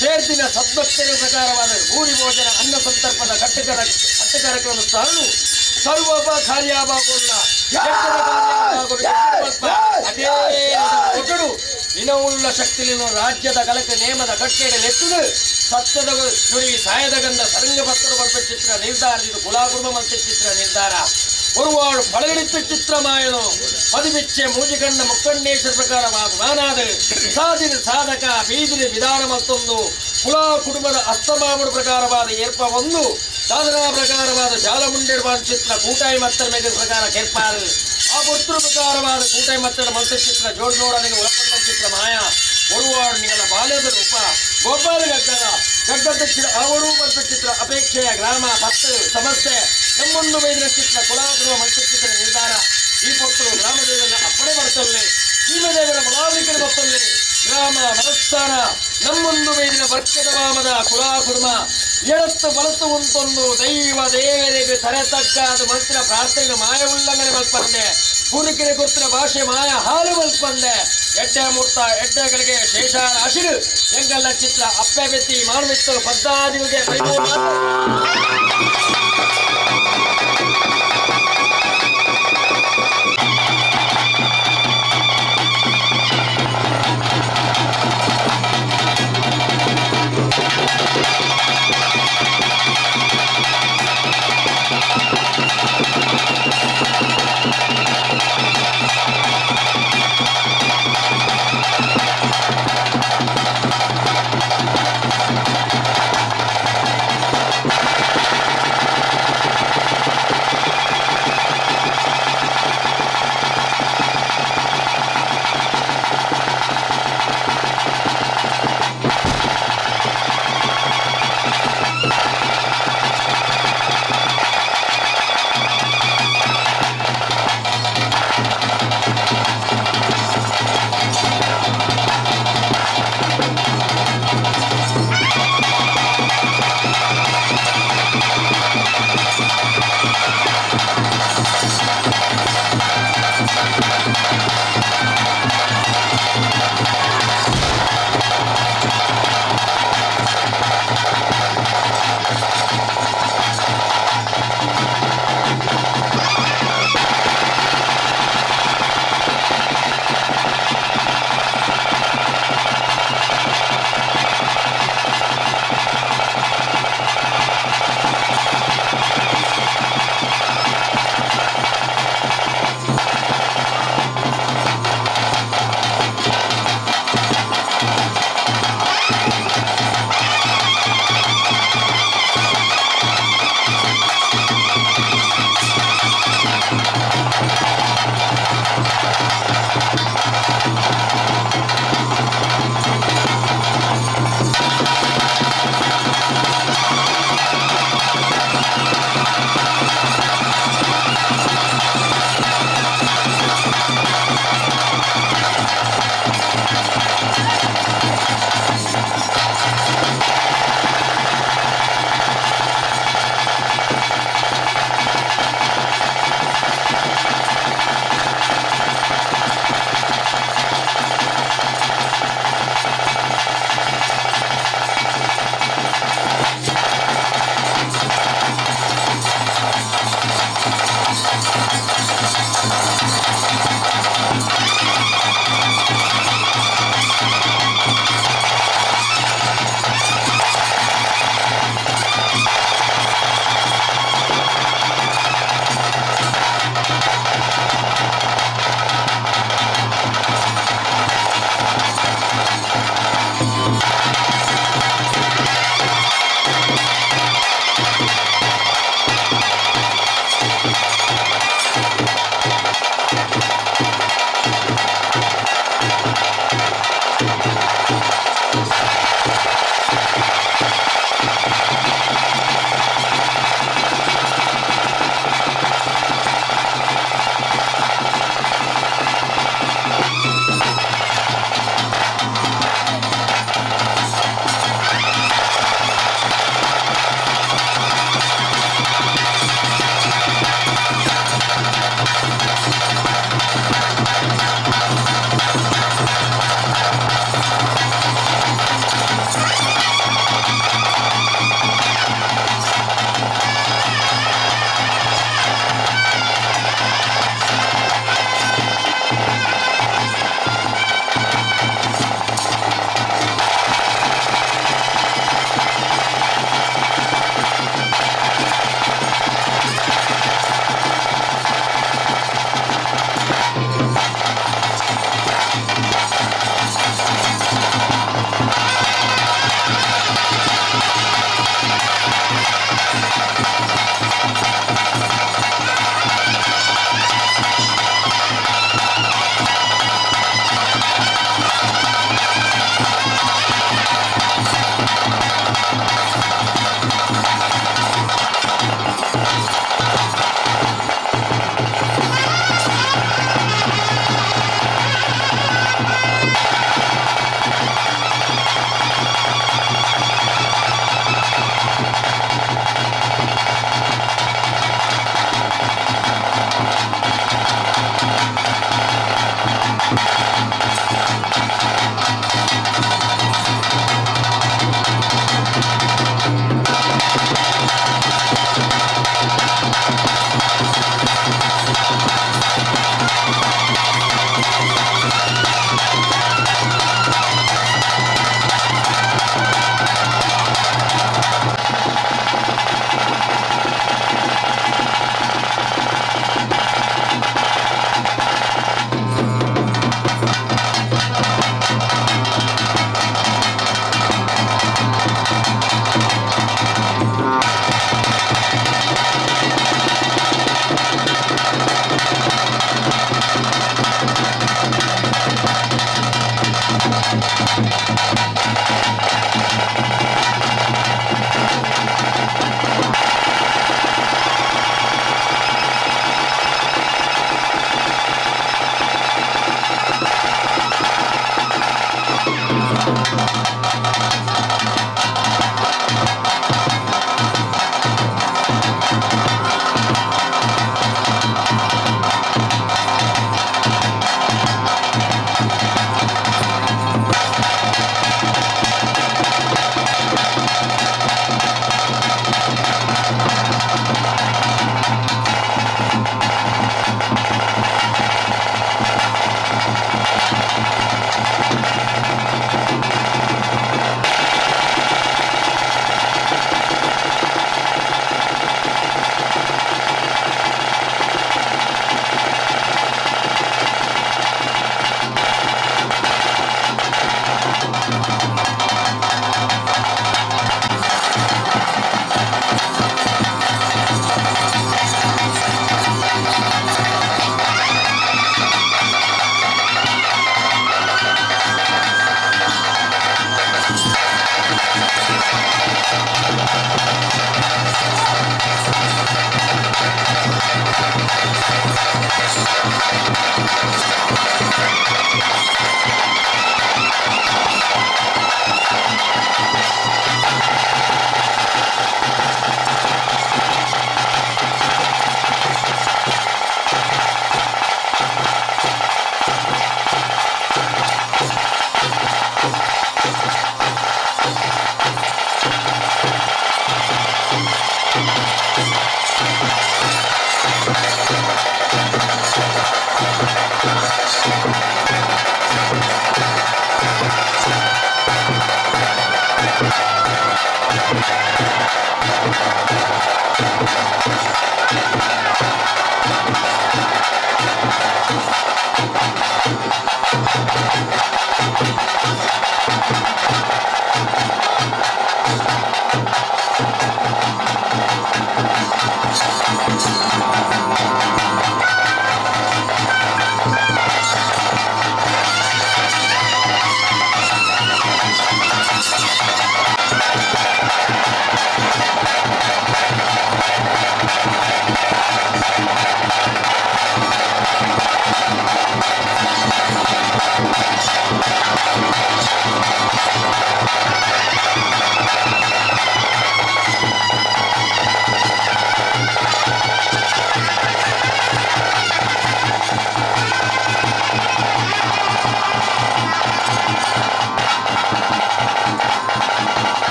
ಸೇರ್ದಿನ ಸದ್ಭಕ್ತರ ಪ್ರಕಾರವಾದ ಭೂರಿ ಭೋಜನ ಅನ್ನ ಸಂದರ್ಭದ ಕಟ್ಟು ಕಾರ್ಯಕ್ರಮ ಸಾಲು ಸರ್ವೋಪ ಕಾರ್ಯವಾಗುಲ್ಲ ಅದೇ ಒಟ್ಟಡು ಇನವುಳ್ಳ ಶಕ್ತಿಲಿನ ರಾಜ್ಯದ ಕಲಕ ನೇಮದ ಕಟ್ಟೆಡೆ ಸತ್ಯದ ನುಡಿ ಸಾಯದ ಗಂಧ ಸರಂಗ ಭಕ್ತರು ಬರ್ಪ ಚಿತ್ರ ನಿರ್ಧಾರ ಇದು ಕುಲಾಕುರ್ಮ ಮಂತ್ರ ಚಿತ್ರ ನಿರ್ಧಾರ ಒರುವಾಳು ಪಳಗಡಿತ್ತು ಚಿತ್ರ ಮಾಯನು ಮದುಬಿಚ್ಚೆ ಮೂಜಿಕಣ್ಣ ಮುಕ್ಕಣ್ಣೇಶ್ವರ ಪ್ರಕಾರ ಮಾನಾದ ಸಾಧಿನ ಸಾಧಕ ಬೀದಿನ ವಿಧಾನ ಮತ್ತೊಂದು ಕುಲ ಕುಟುಂಬದ ಅಸ್ತಮಾಮುಡು ಪ್ರಕಾರವಾದ ಏರ್ಪ ಒಂದು ಸಾಧನಾ ಪ್ರಕಾರವಾದ ಜಾಲಮುಂಡೆಡುವ ಚಿತ್ರ ಕೂಟಾಯಿ ಮತ್ತರ ಮೇಲೆ ಪ್ರಕಾರ ಕೆರ್ಪಾರು ಆ ಪುತ್ರ ಪ್ರಕಾರವಾದ ಕೂಟಾಯಿ ಮತ್ತಡ ಮಂತ್ರ ಚಿತ್ರ ಜೋಡ್ ಜೋಡನಿಗೆ ಒಳಕೊಂಡ ಚಿತ್ರ ಮಾಯ ಒರುವಾಡು ನಿಗಲ ಬಾಲ್ಯದ ರೂಪ ಗೋಪಾಲ ಗಗ್ಗದ ಗಗ್ಗದಕ್ಷಿಣ ಅವರು ಮತ್ತು ಚಿತ್ರ ಅಪೇಕ್ಷೆಯ ಗ್ರಾಮ ಪತ್ತು ಸಮಸ್ಯೆ ನಮ್ಮೊಂದು ವೈದ್ಯರ ಚಿತ್ರ ಕುಲಾಗುರುವ ಮಂತ್ರ ನಿರ್ಧಾರ ಈ ಪುತ್ರರು ಗ್ರಾಮದೇವರನ್ನ ಅಪ್ಪಣೆ ಬರ್ತಲ್ಲೆ ಭೀಮದೇವರ ಬಲಾವಲಿಕರ ಬರ್ತಲ್ಲೆ ಗ್ರಾಮ ಮನಸ್ಥಾನ ನಮ್ಮೊಂದು ವೈದ್ಯನ ವರ್ಗದ ವಾಮದ ಕುಲಾಕುರ್ಮ ಎಡತ್ತು ಬಲತ್ತು ಉಂಟೊಂದು ದೈವ ದೇವರಿಗೆ ತರೆ ತಗ್ಗಾದ ಮಂತ್ರ ಪ್ರಾರ್ಥನೆ ಮಾಯ ಉಲ್ಲಂಘನೆ ಮಲ್ಪಂದೆ ಪೂರಿಕೆರೆ ಗೊತ್ತಿನ ಭಾಷೆ ಮಾಯ ಹಾಲು ಮಲ್ಪಂದೆ ಎಡ್ಡೆ ಮೂರ್ತ ಎಡ್ಡೆಗಳಿಗೆ ಶೇಷ ರಾಶಿರು ಎಂಗಲ್ಲ ಚಿತ್ರ ಅಪ್ಪೆ ಬೆತ್ತಿ ಮಾನವಿತ್ತು ಪದ್ದಾದಿಗಳಿಗೆ ಪರಿಪೂರ್ಣ.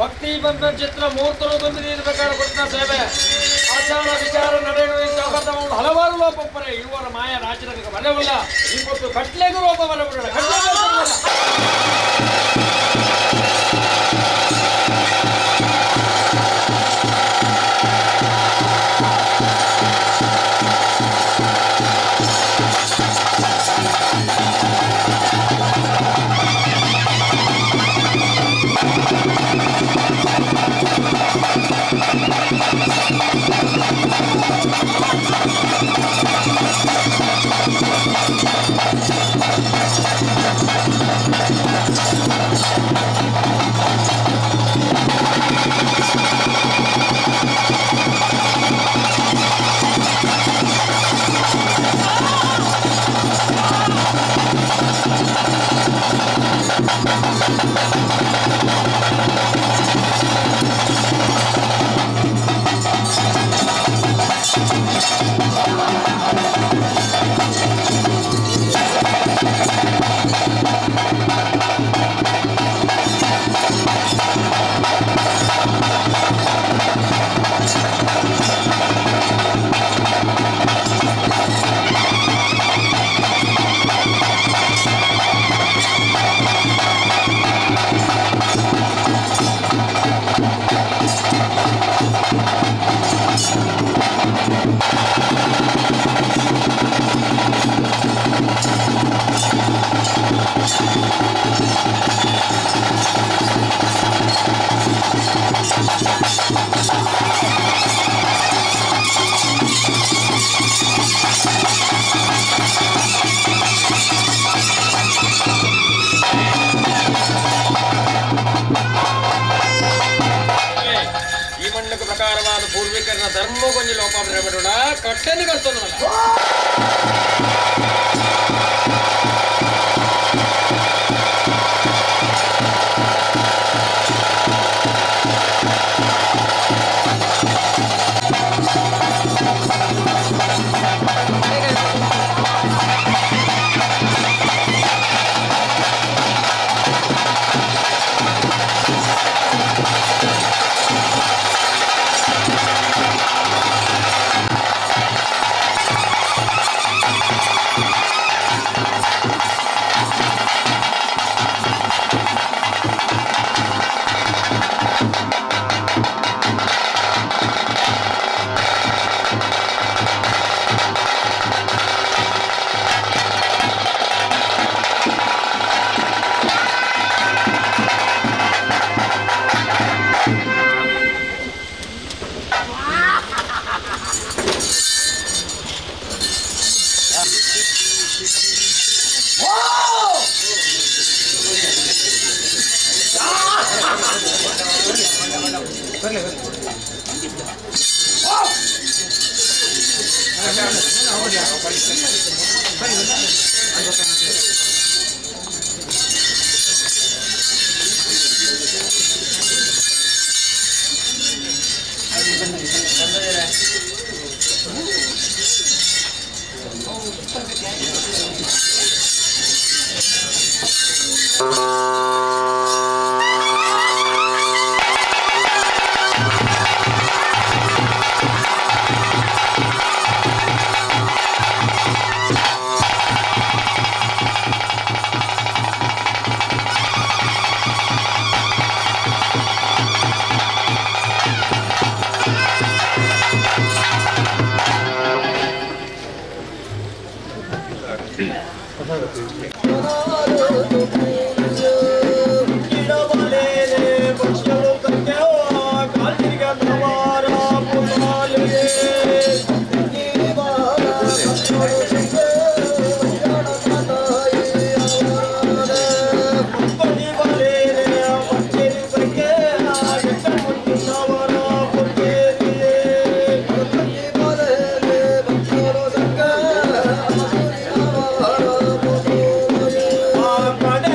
ಭಕ್ತಿ ಬಂದ ಚಿತ್ರ ಮೂರ್ತರು ತುಂಬಿದ ಪ್ರಕಾರ ಕೊಟ್ಟ ಸೇವೆ ಆಚಾರ ವಿಚಾರ ನಡೆಯುವ ಹಲವಾರು ಲೋಪಪ್ಪರೆ ಇವರ ಮಾಯ ರಾಜ್ಯದ ಬರವಲ್ಲ ಈ ಕೊಟ್ಟು ಕಟ್ಲೆಗೂ ಲೋಪ ಬರಬಿಡ. ಈ ಮಣ್ಣకు ಪ್ರಕಾರವಾದ ಪೂರ್ವೀಕರಣ ಧರ್ಮ ಕೊಂಚ ಲೋಪ ಬಿಡಬೇಡ ಕಟ್ಟೆಯನ್ನು ಕರ್ತನಲ್ಲ. ಆ ಕಡೆ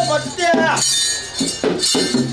ಪತ್ಯ.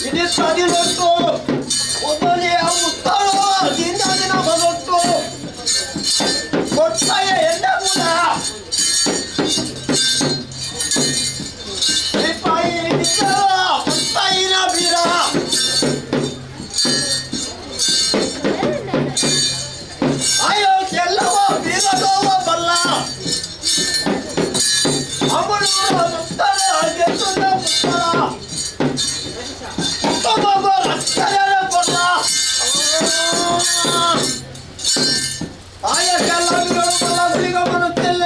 ఇది చదివొట్టు ಒಬ್ಬನೇ ಮುತ್ತಳು ದಿನ ದಿನ ಬದೊಟ್ಟು ಕೊಟ್ಟಾಯ ಎಣ್ಣೆ ಕೂಡ ಪತ್ತಾಯಿನ ಬೀರ ಅಯ್ಯೋ ಎಲ್ಲವೋ ಬೀರಗೋವ ಬಲ್ಲ ಅಮರು ಮುತ್ತಳ ಗೆದ್ದುದ ಮುತ್ತಳ ಕುಟುಂಬ ರಕ್ಷಣೆ ಬಲ್ಲ ಆಯ ಕೆಲ್ಲ ಬಲ್ಲ ಗುಳಿಗ ಬರುತ್ತಿಲ್ಲ.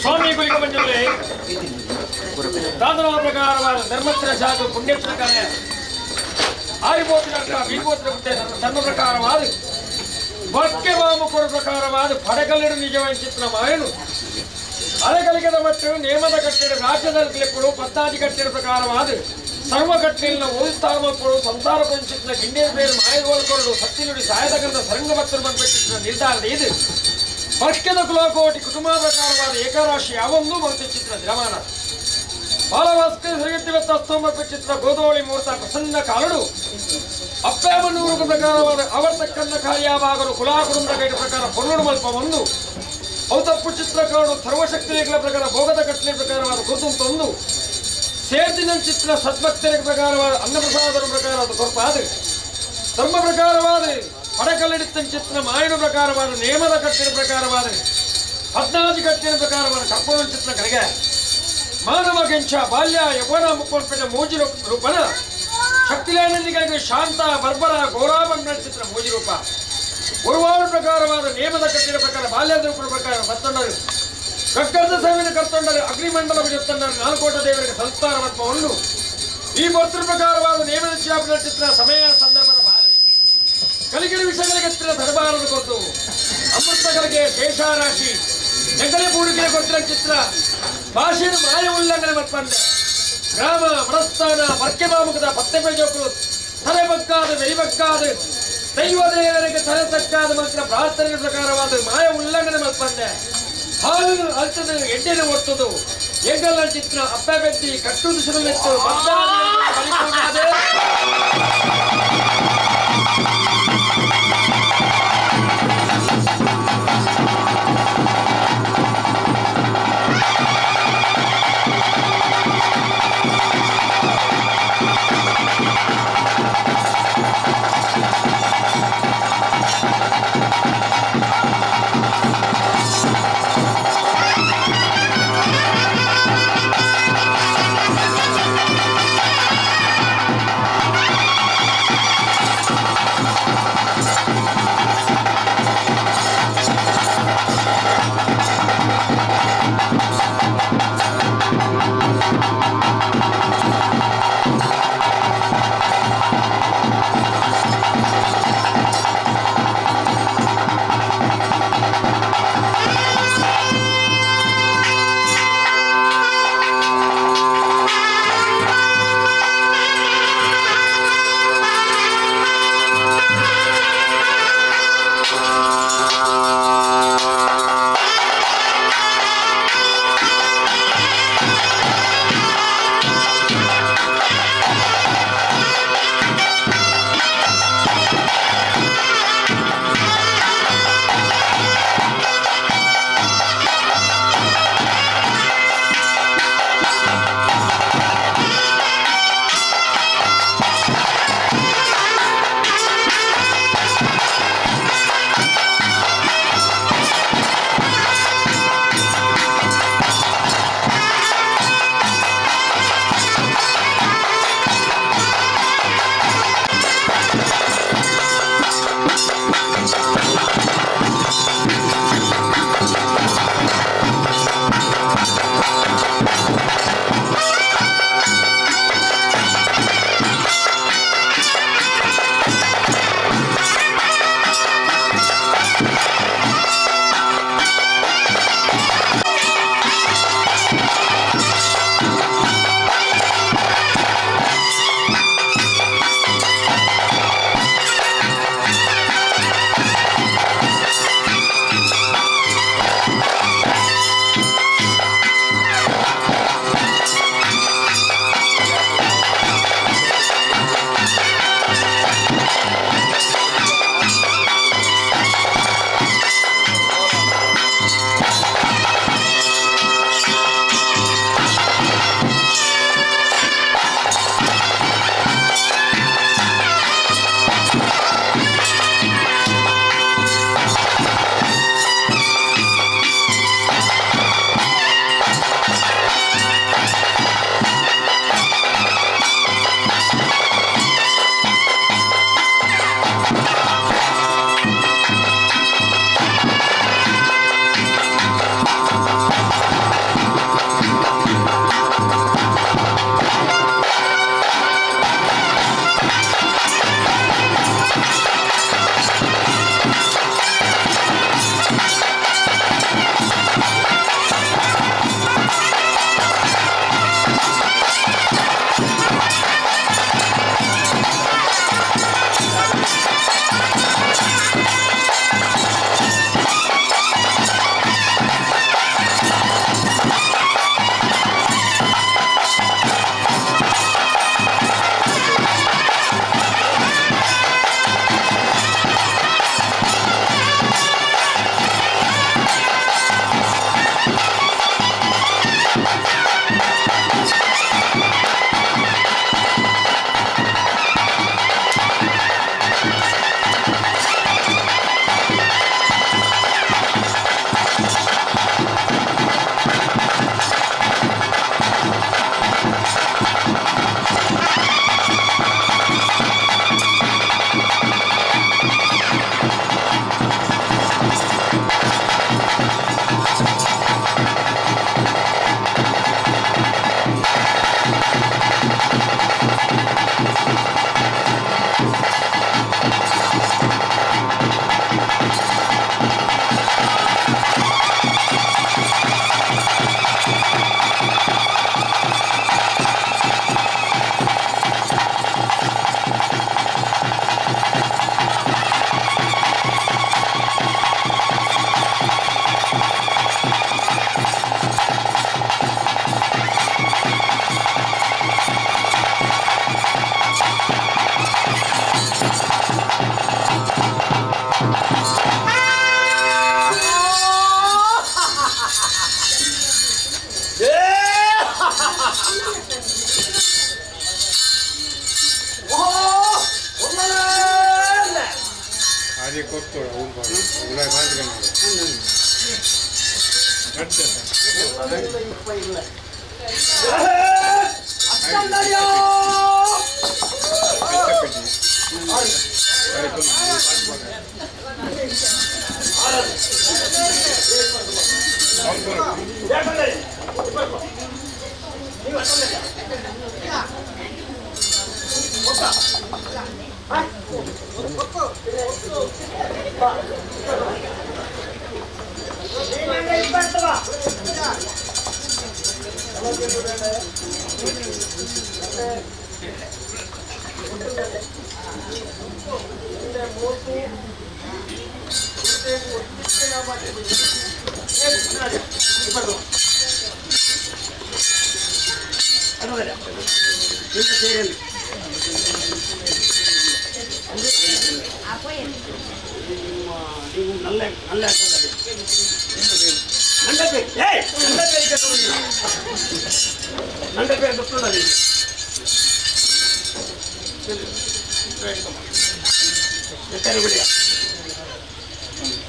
ಸ್ವಾಮಿ ಗುಳಿಗ ಮಂಜುಳೆ ದಾದನ ಪ್ರಕಾರವಾದ ಧರ್ಮಸ್ಥಳ ಶಾಖ ಪುಣ್ಯಕ್ಷಣ ಕಾರ್ಯ ಆರಿಬೋತಿನ ಬೀಗೋತ್ರ ಧರ್ಮ ಪ್ರಕಾರವಾದ ವಾಕ್ಯ ವಾಮಕುರ ಪ್ರಕಾರವಾದ ಪಡಕಲ್ಲಿಡು ನಿಜವಾದ ಚಿತ್ರ ಮಾಯನು ಅಲೆಗಲಿಗದ ಮಟ್ಟು ನೇಮದ ಕಟ್ಟಡ ರಾಜ್ಯದ ಕ್ಲಿಪ್ಪುಡು ಪತ್ತಾದಿ ಕಟ್ಟಡ ಪ್ರಕಾರವಾದ ಸರ್ವ ಕಟ್ಟಲಿನ ಓದಿಸ್ತಾಮಕ್ಕಳು ಸಂಸಾರ ಪಂಚಿತ್ನ ಗಿಂಡಿಯ ಬೇರು ಮಾಯದೋಲ್ಕೊರಡು ಸತ್ತಿನುಡಿ ಸಾಯದಗಂಧ ಸರಂಗ ಭಕ್ತರು ಬಂದ್ಬಿಟ್ಟಿದ್ದ ನಿರ್ಧಾರದ ಇದು ಪಕ್ಯದ ಕುಲಕೋಟಿ ಕುಟುಂಬ ಪ್ರಕಾರವಾದ ಏಕರಾಶಿ ಯಾವೊಂದು ಮತ್ತು ಚಿತ್ರ ದ್ರಮಾನ ಬಾಲಭಾಸ್ಕರ ಸರಿಗಟ್ಟಿ ಚಿತ್ರ ಗೋದೋಳಿ ಮುಹೂರ್ತ ಪ್ರಸನ್ನ ಕಾಲಡು ಅಪ್ಪಾಮನೂರು ಪ್ರಕಾರವಾದ ಅವರ್ತಕ್ಕಂಥ ಕಾರ್ಯವಾಗಲು ಕುಲಾ ಕುಟುಂಬ ಕೈಟ ಪ್ರಕಾರ ಪೊನ್ನುಡು ಮಲ್ಪ ಒಂದು ಔತಪ್ಪು ಚಿತ್ರಕಾರರು ಸರ್ವಶಕ್ತಿಗಳ ಪ್ರಕಾರ ಭೋಗದ ಕಟ್ಟಲೆ ಪ್ರಕಾರವಾದ ತಂದು ಸೇರ್ದಿನ ಚಿತ್ರ ಸದ್ಭಕ್ತರ ಪ್ರಕಾರವಾದ ಅನ್ನಪ್ರಸಾದರ ಪ್ರಕಾರವಾದ ಕೊರಪಾದ ಧರ್ಮ ಪ್ರಕಾರವಾದ ಪಡಕಲ್ಲಿಡಿತ್ತ ಚಿತ್ರ ಮಾಯನ ಪ್ರಕಾರವಾದ ನೇಮದ ಕಟ್ಟಿನ ಪ್ರಕಾರವಾದ ಹದ್ನಾಜಿ ಕಟ್ಟಿನ ಪ್ರಕಾರವಾದ ಕರ್ಪಣ ಚಿತ್ರ ಕಡೆಗೆ ಮಾನವ ಗೆಂಚ ಬಾಲ್ಯ ಯೌವನ ಮುಕ್ಕೊಲ್ಪಿನ ಮೋಜಿ ರೂಪನ ಶಕ್ತಿಲೇನಂದಿಗಾಗಿ ಶಾಂತ ಬರ್ಬರ ಘೋರಾಬಂಡ ಚಿತ್ರ ಮೋಜಿ ರೂಪ ಉರ್ವಾರು ಪ್ರಕಾರವಾದ ನೇಮದ ಕಟ್ಟಿನ ಪ್ರಕಾರ ಬಾಲ್ಯದ ರೂಪದ ಪ್ರಕಾರ ಬತ್ತೊಂಡರು ಕಕ್ಕರ್ದ ಸೇವೆಯನ್ನು ಕರ್ತೊಂಡರು ಅಗ್ನಿಮಂಡಲ ಬಿಡುತ್ತಂಡರು ನಾಲ್ಕೋಟ ದೇವರಿಗೆ ಸಂಸ್ಕಾರ ಮತ್ವವನ್ನು ಈ ಭರ್ತೃ ಪ್ರಕಾರವಾದ ನೇಮದ ಶಾಪನ ಚಿತ್ರ ಸಮಯ ಸಂದರ್ಭದ ಭಾರ ಕಲಿಗಿರಿ ವಿಷಯಗಳಿಗೆ ದರಬಾರದು ಕೊಟ್ಟು ಅಮೃತಗಳಿಗೆ ಶೇಷಾರಾಶಿ ಜಂಗಲಿ ಪೂರಿಕೆ ಕೊಟ್ಟಿರ ಚಿತ್ರ ಭಾಷೆಯನ್ನು ಮಾಯ ಉಲ್ಲಂಘನೆ ಮತ್ಪಂದೆ ಗ್ರಾಮ ಮನಸ್ಥಾನ ಬರ್ಕೆ ಮಾಮುಖದ ಪತ್ತೆ ಬೇಜೋಕರು ತಲೆ ಬಗ್ಗಾದ ವೆರಿಬಗ್ಗಾದ ದೈವ ದೇವರಿಗೆ ತಲೆ ತಕ್ಕಾದ ಮಾತ್ರ ಪ್ರಾರ್ಥನೆ ಪ್ರಕಾರವಾದ ಮಾಯ ಉಲ್ಲಂಘನೆ ಮಲ್ಪಂದೆ ಹಾಲು ಅಲ್ತದ ಎಡ್ಡೆನ ಒತ್ತದು ಎಂಗಲ್ಲ ಚಿತ್ರ ಅಪ್ಪ ಬೆತ್ತಿ ಕಟ್ಟು ದಿಶದಲ್ಲಿತ್ತು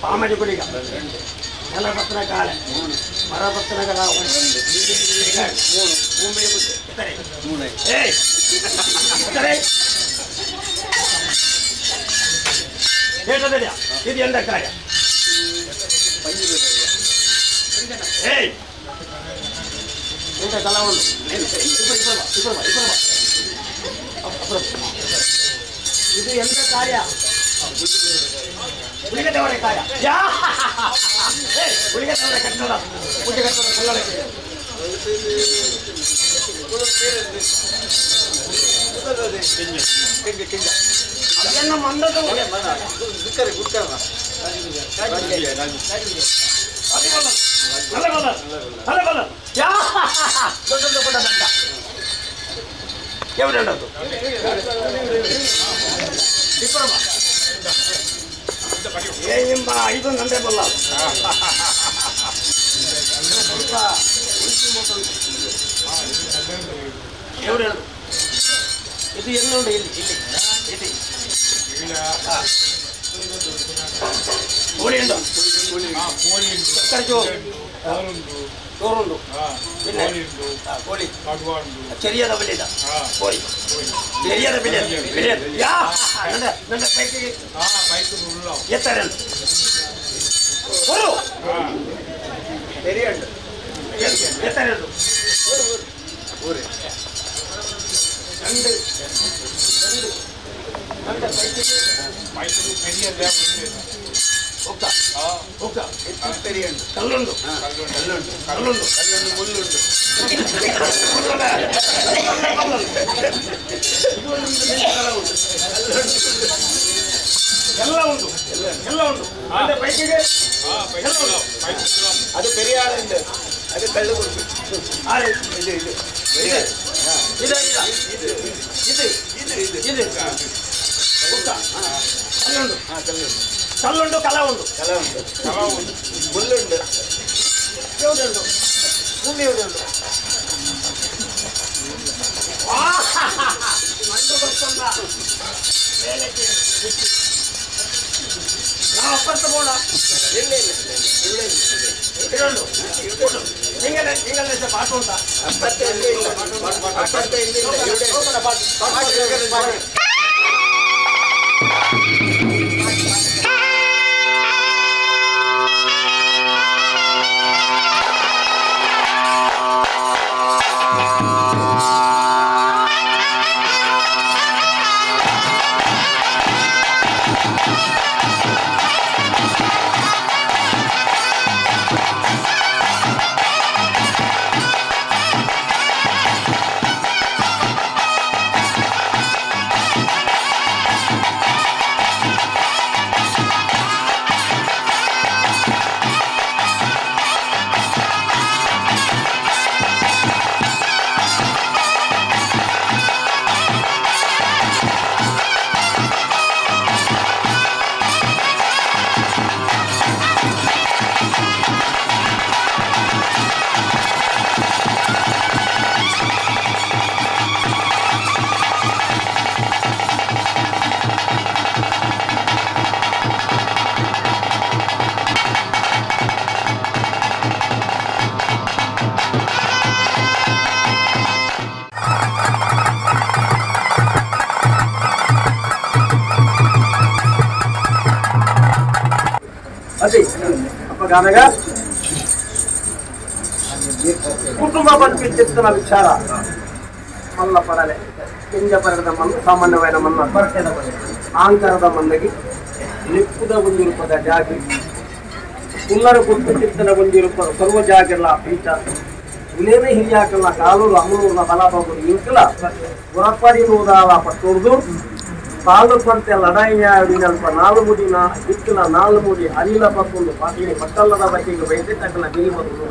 ಪಾಮಡಿ ಗುಳಿಗ ನೆಲಪತ್ತನ ಕಾಲ ಮರಪತ್ತನ ಕಲ ಇದು ಎಂದ ಕಾರ್ಯ ಏಯ್ ಎಂತ ಕಲ ಉಂಟು ಇದು ಎಂತ ಕಾರ್ಯ ಗುಳಿಗದವರ ಕಾರ್ಯ ಯಾ ಗುಳಿಗದವರ ಕಟ್ಟಡ ಪೂಜೆ ಕಟ್ಟಡ ಕಲ್ಲಡ ಅದನ್ನು ಮಂದದ ಎവിടെ ಇದು ನಂದೇ ಬಲ್ಲ ಎവിടെ ಇದು ಎಲ್ಲುಂಟು ಇಲ್ಲಿ ಇಲ್ಲಿ ಇಲ್ಲಿ ಕೋಳಿ ಉಂಟು ಸಕ್ಕರೆ ಚೋರು ಚೋರುಂಟು ಕೋಳಿ ചെറിയത വലിയത കോഴി ചെറിയത വലിയത് വലിയത് യാ ನನ್ನ ಬೈಕಿಗೆ ಎತ್ತರ ഒരു എത്ര രണ്ട് രണ്ട് ಕಲ್ಲುಂಡು ಕಲ್ಲುಂಡು ಕಲ್ಲುಂಡು ಮುಳ್ಳುಂಡು ಎಲ್ಲ ಉಂಟು ಎಲ್ಲ ಉಂಟು ಬೈಕಿಗೆ ಎಲ್ಲ ಉಂಟು ಅದು ಪೆರಿಯ ಆಳುಂಡು ಅದು ಕಳ್ಳು ಗುರುತು ಇದು ಇದು ಇದು ಇದು ಇದು ಇದು ಇದು ಇದು ಕಲ್ಲುಂಡು ಕಲ್ಲುಂಡು ಕಲ ಉಂಟು ಕಲ ಉಂಟು ಮುಳ್ಳುಂಡು ಯಾವುದುಂಟು ಭೂಮಿ ಯಾವುದುಂಟು ಮಂಡು ಗೊತ್ತುಂಡ ಮೇಲೆ ನಾವು ಅಪ್ಪರ್ತ ಬೋಡ ಇಲ್ಲ ಇಲ್ಲ ಇಲ್ಲ ಇರುಂಡು ನಿಂಗಲೆ ನಿಂಗಲೆ ಪಾಠ ಉಂಟಾ ಅಪ್ಪತ್ತೆ ಇಲ್ಲ ಇಲ್ಲ ಅಪ್ಪತ್ತೆ ಇಲ್ಲ ಇಲ್ಲ ಪಾಠ. ಆ ಅದೇ ಅಪ್ಪಗಾನಗ ಕುಟುಂಬ ಬಗ್ಗೆ ಚಿತ್ತನ ವಿಚಾರ ಮಲ್ಲ ಪಡಲೆ ಕೆಂಜ ಪರಗದ ಮಣ್ಣು ಸಾಮಾನ್ಯವಾದ ಮನ್ನ ಆಂಕರದ ಮನ್ನಗಿ ನಿಪ್ಪುದ ಒಂದು ರೂಪದ ಜಾಗಿ ಕುಲ್ಲರ ಕುಟ್ಟು ಚಿತ್ತನ ಒಂದು ರೂಪದ ಸರ್ವ ಜಾಗಲ್ಲ ಪೀಠ ಉಲೇನೆ ಹಿರಿಯಾಕಲ್ಲ ಕಾಲೂರು ಅಮಲೂರ್ನ ಬಲಬಾಗು ಇಂಕಲ ಉರಪಡಿ ನೂದಾಲ ಪಟ್ಟೂರ್ದು ತಾಲೂಕಂತೆ ಲಡಾಯಿಯಾಡಿನಲ್ಪ ನಾಲು ಮುಡಿನ ದಿಕ್ಕಿನ ನಾಲು ಮುಡಿ ಅರಿಲ ಪಕ್ಕೊಂದು ಪಾಟಿಗೆ ಪಟ್ಟಲ್ಲದ ಬಟ್ಟಿಗೆ ಬೈದೆ ತಕ್ಕನ ಬಿರಿ ಬದುಕು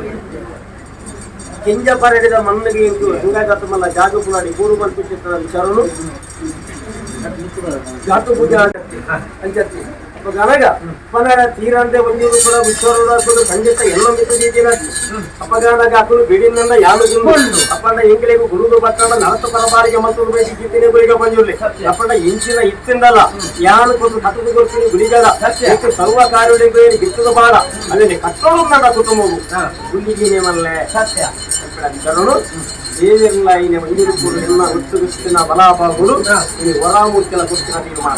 ಕೆಂಜ ಪರಡಿದ ಮಣ್ಣಿಗೆ ಇಂದು ಹೆಂಗಾಗತ್ತ ಮಲ್ಲ ಜಾಗ ಪುಲಾಡಿ ಗೂರು ಬಂತು ವಿಚಾರನು ಜಾತು ಪೂಜೆ ಅಂಚತ್ತಿ ಅಪ್ಪಗನಗ ಪನರ ತೀರಂದೆ ಒಂಜೂರು ಕೂಡ ವಿಶ್ವರುಡಾಕುಲು ಖಂಡಿತ ಎಲ್ಲ ಮಿತ್ತು ಅಪ್ಪಗಾನಗ ಅಕುಲು ಬಿಡಿನಂದ ಯಾನು ಅಪ್ಪಂಡ ಎಂಕಲೆಗು ಗುರುದು ಬಟ್ಟಂಡ ನಳತು ಪರಬಾರಿಗೆ ಮತ್ತೊಂದು ಬೈಸಿ ಜಿತ್ತಿನ ಗುಳಿಗ ಬಂಜುರ್ಲಿ ಅಪ್ಪಂಡ ಇಂಚಿನ ಇತ್ತಿಂದಲ್ಲ ಯಾನು ಕೊಟ್ಟು ಕಟ್ಟದು ಕೊಡ್ತೀನಿ ಗುಳಿಗದ ಸರ್ವ ಕಾರ್ಯಗಳಿಗೆ ಬಿತ್ತದ ಬಾಡ ಅಲ್ಲಿ ಕಟ್ಟೋಡು ನನ್ನ ಕುಟುಂಬವು ಗುಳಿಗೀನೆ ಮಲ್ಲೆ ಸತ್ಯ ವಿಚಾರನು ದೇವಿರ್ಲ ಈನೆ ಮಂಜೂರು ಎಲ್ಲ ಹುಟ್ಟು ಗುತ್ತಿನ ಬಲಾಭಾಗುಳು ಈ ವರಾಮೂರ್ತಿನ ಗುತ್ತಿನ ತೀರ್ಮಾನ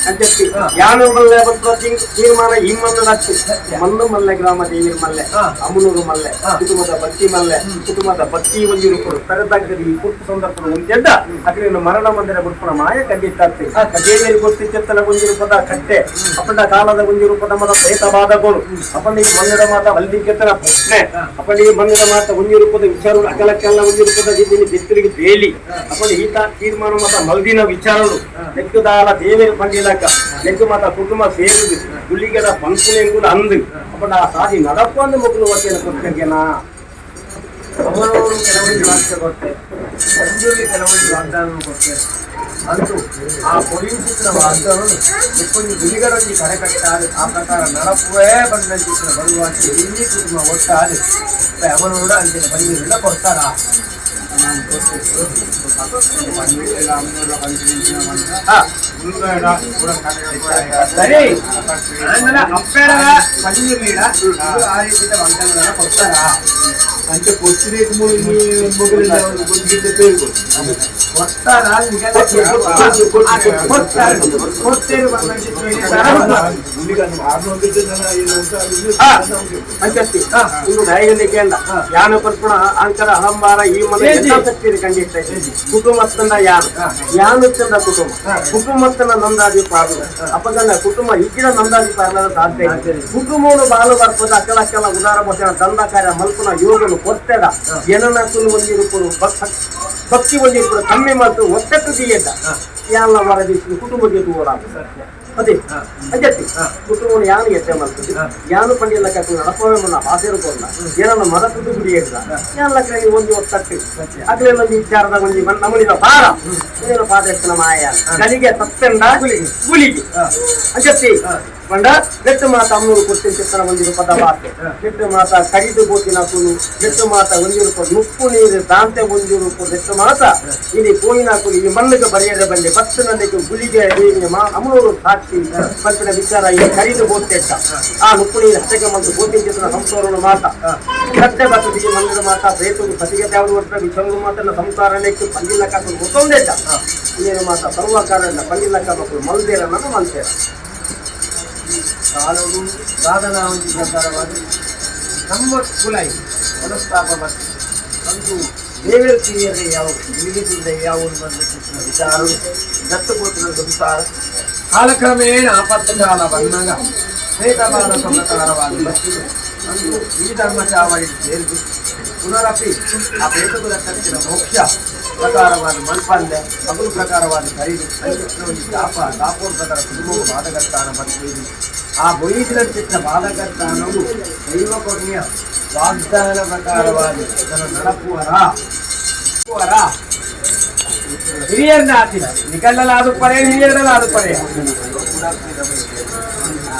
ಅಂಚೆತ್ತಿ ಯಾನು ಮಲ್ಲೆ ಬಂತ ತೀರ್ಮಾನ ಈ ಮಣ್ಣು ಮಣ್ಣು ಮಲ್ಲೆ ಗ್ರಾಮ ದೇವಿರ್ ಮಲ್ಲೆ ಅಮುನೂರು ಮಲ್ಲೆ ಕುಟುಂಬದ ಬತ್ತಿ ಮಲ್ಲೆ ಕುಟುಂಬದ ಬತ್ತಿ ಒಂಜೂರು ತರದಾಗದ ಈ ಪುಟ್ಟು ಸಂದರ್ಭದ ಉಂಟೆಡ್ಡ ಅಕಲಿನ ಮರಣ ಮಂದಿರ ಗುಡ್ಪಣ ಮಾಯ ಖಂಡಿತ ದೇವಿಯರು ಗೊತ್ತಿ ಚೆತ್ತನ ಒಂಜಿ ರೂಪದ ಕಟ್ಟೆ ಅಪ್ಪಂಡ ಕಾಲದ ಒಂಜಿ ರೂಪದ ಮದ ಪ್ರೇತ ಬಾಧಗಳು ಅಪ್ಪಂಡ ಈ ಮಣ್ಣಿನ ಮಾತ ವಲ್ದಿಕೆತ್ತನ ಪ್ರಶ್ನೆ ಅಪ್ಪಂಡ ಈ ಮಣ್ಣಿನ ಮಾತ ಒಂಜಿ ರೂಪದ ವಿಚಾರ ಅಕಲಕ್ಕೆಲ್ಲ ಒಂಜಿ ರೂಪದ ಬಿತ್ತರಿಗೆ ಬೇಲಿ ಅಪ್ಪಂಡ ಈತ ತೀರ್ಮಾನ ಮಾತ ಮಲ್ದಿನ ವಿಚಾರಗಳು ನೆಕ್ಕುದಾಲ ದೇವಿಯರು ಪಂಡಿಲಕ್ಕ ನೆಕ್ಕು ಮಾತ ಕುಟುಂಬ ಸೇರಿದು ಗುಳಿಗದ ಪಂಕುಲೆಂಗುಲು ಅಂದು ಅಪ್ಪಂಡ ಆ ಸಾದಿ ನಡಪ್ಪಂದು ಮಕ್ಕಳು ವಚನ ಕೊಟ್ಟಗೆನಾ ಅವರವರು ಕೆಲವೊಂದು ವಾಕ್ಯ ಕೊಟ್ಟೆ ಸಂಜುಗೆ ಕೆಲವೊಂದು ವಾಗ್ದಾನ ಕೊಟ್ಟೆ ಅಂತೂ ಆ ಪೊಲೀಸಿನ ವಾಗ್ದಾನನು ಇಪ್ಪೊಂದು ಗುಲಿಗರೊಂದು ಕರೆಕಟ್ಟಾದ ಆ ಪ್ರಕಾರ ನಡಪುವೇ ಬಂದಂಚಿನ ಬರುವಾಕೆ ಇಲ್ಲಿ ಕುಟುಂಬ ಒಟ್ಟಾದ ಅವನೋಡ ಅಂಚಿನ ಬಂದಿರಲ್ಲ ಕೊಡ್ತಾರ ಸರಿ ಆಮೇಲೆ ಅಪ್ಪೇಡ ಪಂಜುರ್ಲಿಡ ಆ ರೀತಿಯ ವಾಗ್ದಾನಗಳನ್ನ ಕೊಡ್ತಾರ అంటే పొచ్చి పేరు ಕೊಡ್ತಾರ ಯಾನು ಪರ್ಪಣ ಅಂಕರ ಅಹಂಬಾರ ಈ ಮನೆ ಶಕ್ತಿ ಖಂಡಿತ ಕುಟುಂಬತ್ತಂದ ಯಾನು ಯಾನು ಚಂದ ಕುಟುಂಬ ಕುಟುಂಬತ್ತನ ನಂದಾದಿ ಪಾರ್ಲ ಅಪ್ಪಗನ್ನ ಕುಟುಂಬ ಇಕ್ಕಿನ ನಂದಾದಿ ಪಾರ್ಲ ಸಾಧ್ಯ ಕುಟುಂಬವನ್ನು ಬಾಲು ಬರ್ಪದ ಅಕ್ಕಲ ಅಕ್ಕಲ ಉದಾರ ಬಸನ ದಂದ ಕಾರ್ಯ ಮಲ್ಪನ ಯೋಗನು ಕೊತ್ತೆಡ ಏನನ್ನ ತುಳು ಒಂದಿರುಪುರು ಭಕ್ತಿ ಒಂದಿರುಪುರು ಕಮ್ಮಿ ಮತ್ತು ಒತ್ತಟ್ಟು ದಿಯೆಡ್ಡ ಯಾನ ವರದಿ ಕುಟುಂಬಕ್ಕೆ ದೂರ ಅದೇ ಅಜ್ಜತ್ತಿ ಕುಟುಂಬವನ್ನು ಯಾನು ಎದ್ದೆ ಮಾಡ್ತದೆ ಯಾನು ಪಂಡಿಲ್ಲ ಕಟ್ಟು ನಡಪವೇ ಮುನ್ನ ಬಾಸಿರುಕೋಲ್ಲ ಏನನ್ನ ಮರತದ್ದು ಗುಡಿಯಲ್ಲ ಯಾನ್ ಲಕ್ಕ ಒಂದು ಒತ್ತಟ್ಟು ಅಗಲೆಲ್ಲ ಒಂದು ವಿಚಾರದ ಒಂದು ನಮ್ಮನಿದ ಭಾರ ಏನು ಪಾದೆತ್ತನ ಮಾಯ ಗಲಿಗೆ ತತ್ತೆಂಡ ಗುಲಿಗೆ ಅಜ್ಜತ್ತಿ ಪಂಡ ನೆಟ್ಟು ಮಾತ ಅಮ್ಮನೂರು ಕೊಟ್ಟಿನ ಚಿತ್ತನ ಒಂದು ರೂಪದ ಬಾತೆ ನೆಟ್ಟು ಮಾತ ಕರಿದು ಬೋತಿನ ಕುಲು ನೆಟ್ಟು ಮಾತ ಒಂದು ರೂಪ ನುಪ್ಪು ನೀರು ದಾಂತೆ ಒಂದು ರೂಪ ನೆಟ್ಟು ಮಾತ ಇಲ್ಲಿ ಕೋಯಿನ ಕುಲು ಈ ಮಣ್ಣಿಗೆ ಬರೆಯದೆ ಬಂದೆ ಬತ್ತಿನಲ್ಲಿಗೆ ಗುಲಿಗೆ ಅಮ್ಮನೂರು ಸಾಕ್ಷಿ ಪಂಪಿನ ವಿಚಾರ ಈ ಕರಿದು ಬೋತೆಟ್ಟ ಆ ನುಪ್ಪು ನೀರು ಹತ್ತಕ್ಕೆ ಬಂದು ಬೋತಿನ ಚಿತ್ತನ ಸಂಸಾರನು ಮಾತ ಕಟ್ಟೆ ಬರ್ತದೆ ಈ ಮಣ್ಣಿನ ಮಾತ ಪ್ರೇತರು ಸತಿಗೆ ಯಾವುದು ವರ್ಷ ವಿಚಾರ ಮಾತನ್ನ ಸಂಸಾರಕ್ಕೆ ಪಂಜಿಲ್ಲ ಕಾಕೊಂಡು ಗೊತ್ತೊಂದೇಟ ಇನ್ನೇನು ಮಾತ ಸರ್ವಕಾರಣ ಪಂಜಿಲ್ಲಕ್ಕ ಮಕ್ಕಳು ಮಲ್ದೇರ ನನ್ನ ಮಲ್ತೇರ ಕಾಲವು ಸಾಧನ ಒಂದು ಪ್ರಕಾರವಾಗಿ ನಮ್ಮ ಕುಲೈ ಮನಸ್ತಾಪ ಮತ್ತು ಒಂದು ದೇವರ ಕಿರಿಯದೆ ಯಾವ ವಿವಿಧ ಯಾವ ವಿಚಾರವು ದತ್ತಪುತ್ರನ ಸಂಸಾರ ಕಾಲಕ್ರಮೇಣ ಆಪತ್ತುಕಾಲ ಬಂದಾಗ ಪ್ರೇತಬಾಲ ಪ್ರಕಾರವಾದ ಬಸ್ತಿದೆ ಅಂದು ಈ ಧರ್ಮ ಚಾವಡಿ ಸೇರಿದು ಪುನರಪಿ ಆ ಪ್ರೇತಕುಲ ಕಟ್ಟಿನ ಮೋಕ್ಷ ಪ್ರಕಾರವಾದ ಮಲ್ಪಂದೆ ಅಗುಲು ಪ್ರಕಾರವಾದ ಖರೀದಿ ಒಂದು ದಾಪ ದಾಪೋರ್ ಪ್ರಕಾರ ಕುಟುಂಬವು ಬಾಧಕರ್ತಾನ ಬರ್ತೀವಿ ಆ ಬೊಯ್ದಿನ ಚಿತ್ರ ಬಾಧಕರ್ತಾನವು ದೈವ ಕೊರ್ಣಿಯ ವಾಗ್ದಾನ ಪ್ರಕಾರವಾದ ತನ್ನ ನಡಪುವರ ಹಿರಿಯರ್ನ ಆತಿನ ನಿಕಲ್ಲಲಾದು ಪರೆ ಹಿರಿಯರಲಾದು ಪರೆ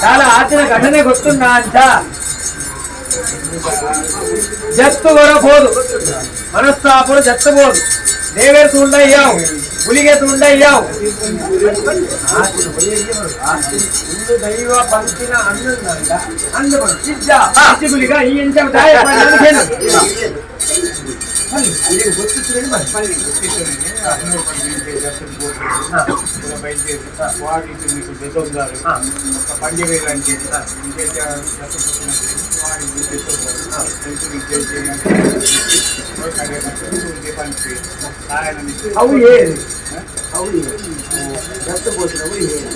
చాలా ఆచిన ఘటನೆ ಗೊತ್ತುಂದ ಅಂತ ಜತ್ತು ಬರಬಹುದು ಮನಸ್ತಾಪರು ಜತ್ತಬಹುದು ದೇವೇರ್ ತುಂಡ ಯಾವು ಗುಳಿಗೆ ತುಂಡ ಯಾವು ಇಂದು ದೈವ ಪಂಕ್ತಿನ ಅಣ್ಣಂದ ಅಂದು ಬರು ಸಿದ್ಧ ಗುಳಿಗ ಈ ಎಂಚ ಇರೆಗ್ ಗೊತ್ತಿತ್ತೇನೆ ಬನ್ನಿ. ಅವು ಏನು? ಅವು ಏನು? ದತ್ತ ಬೋಸಿನವು ಏನು?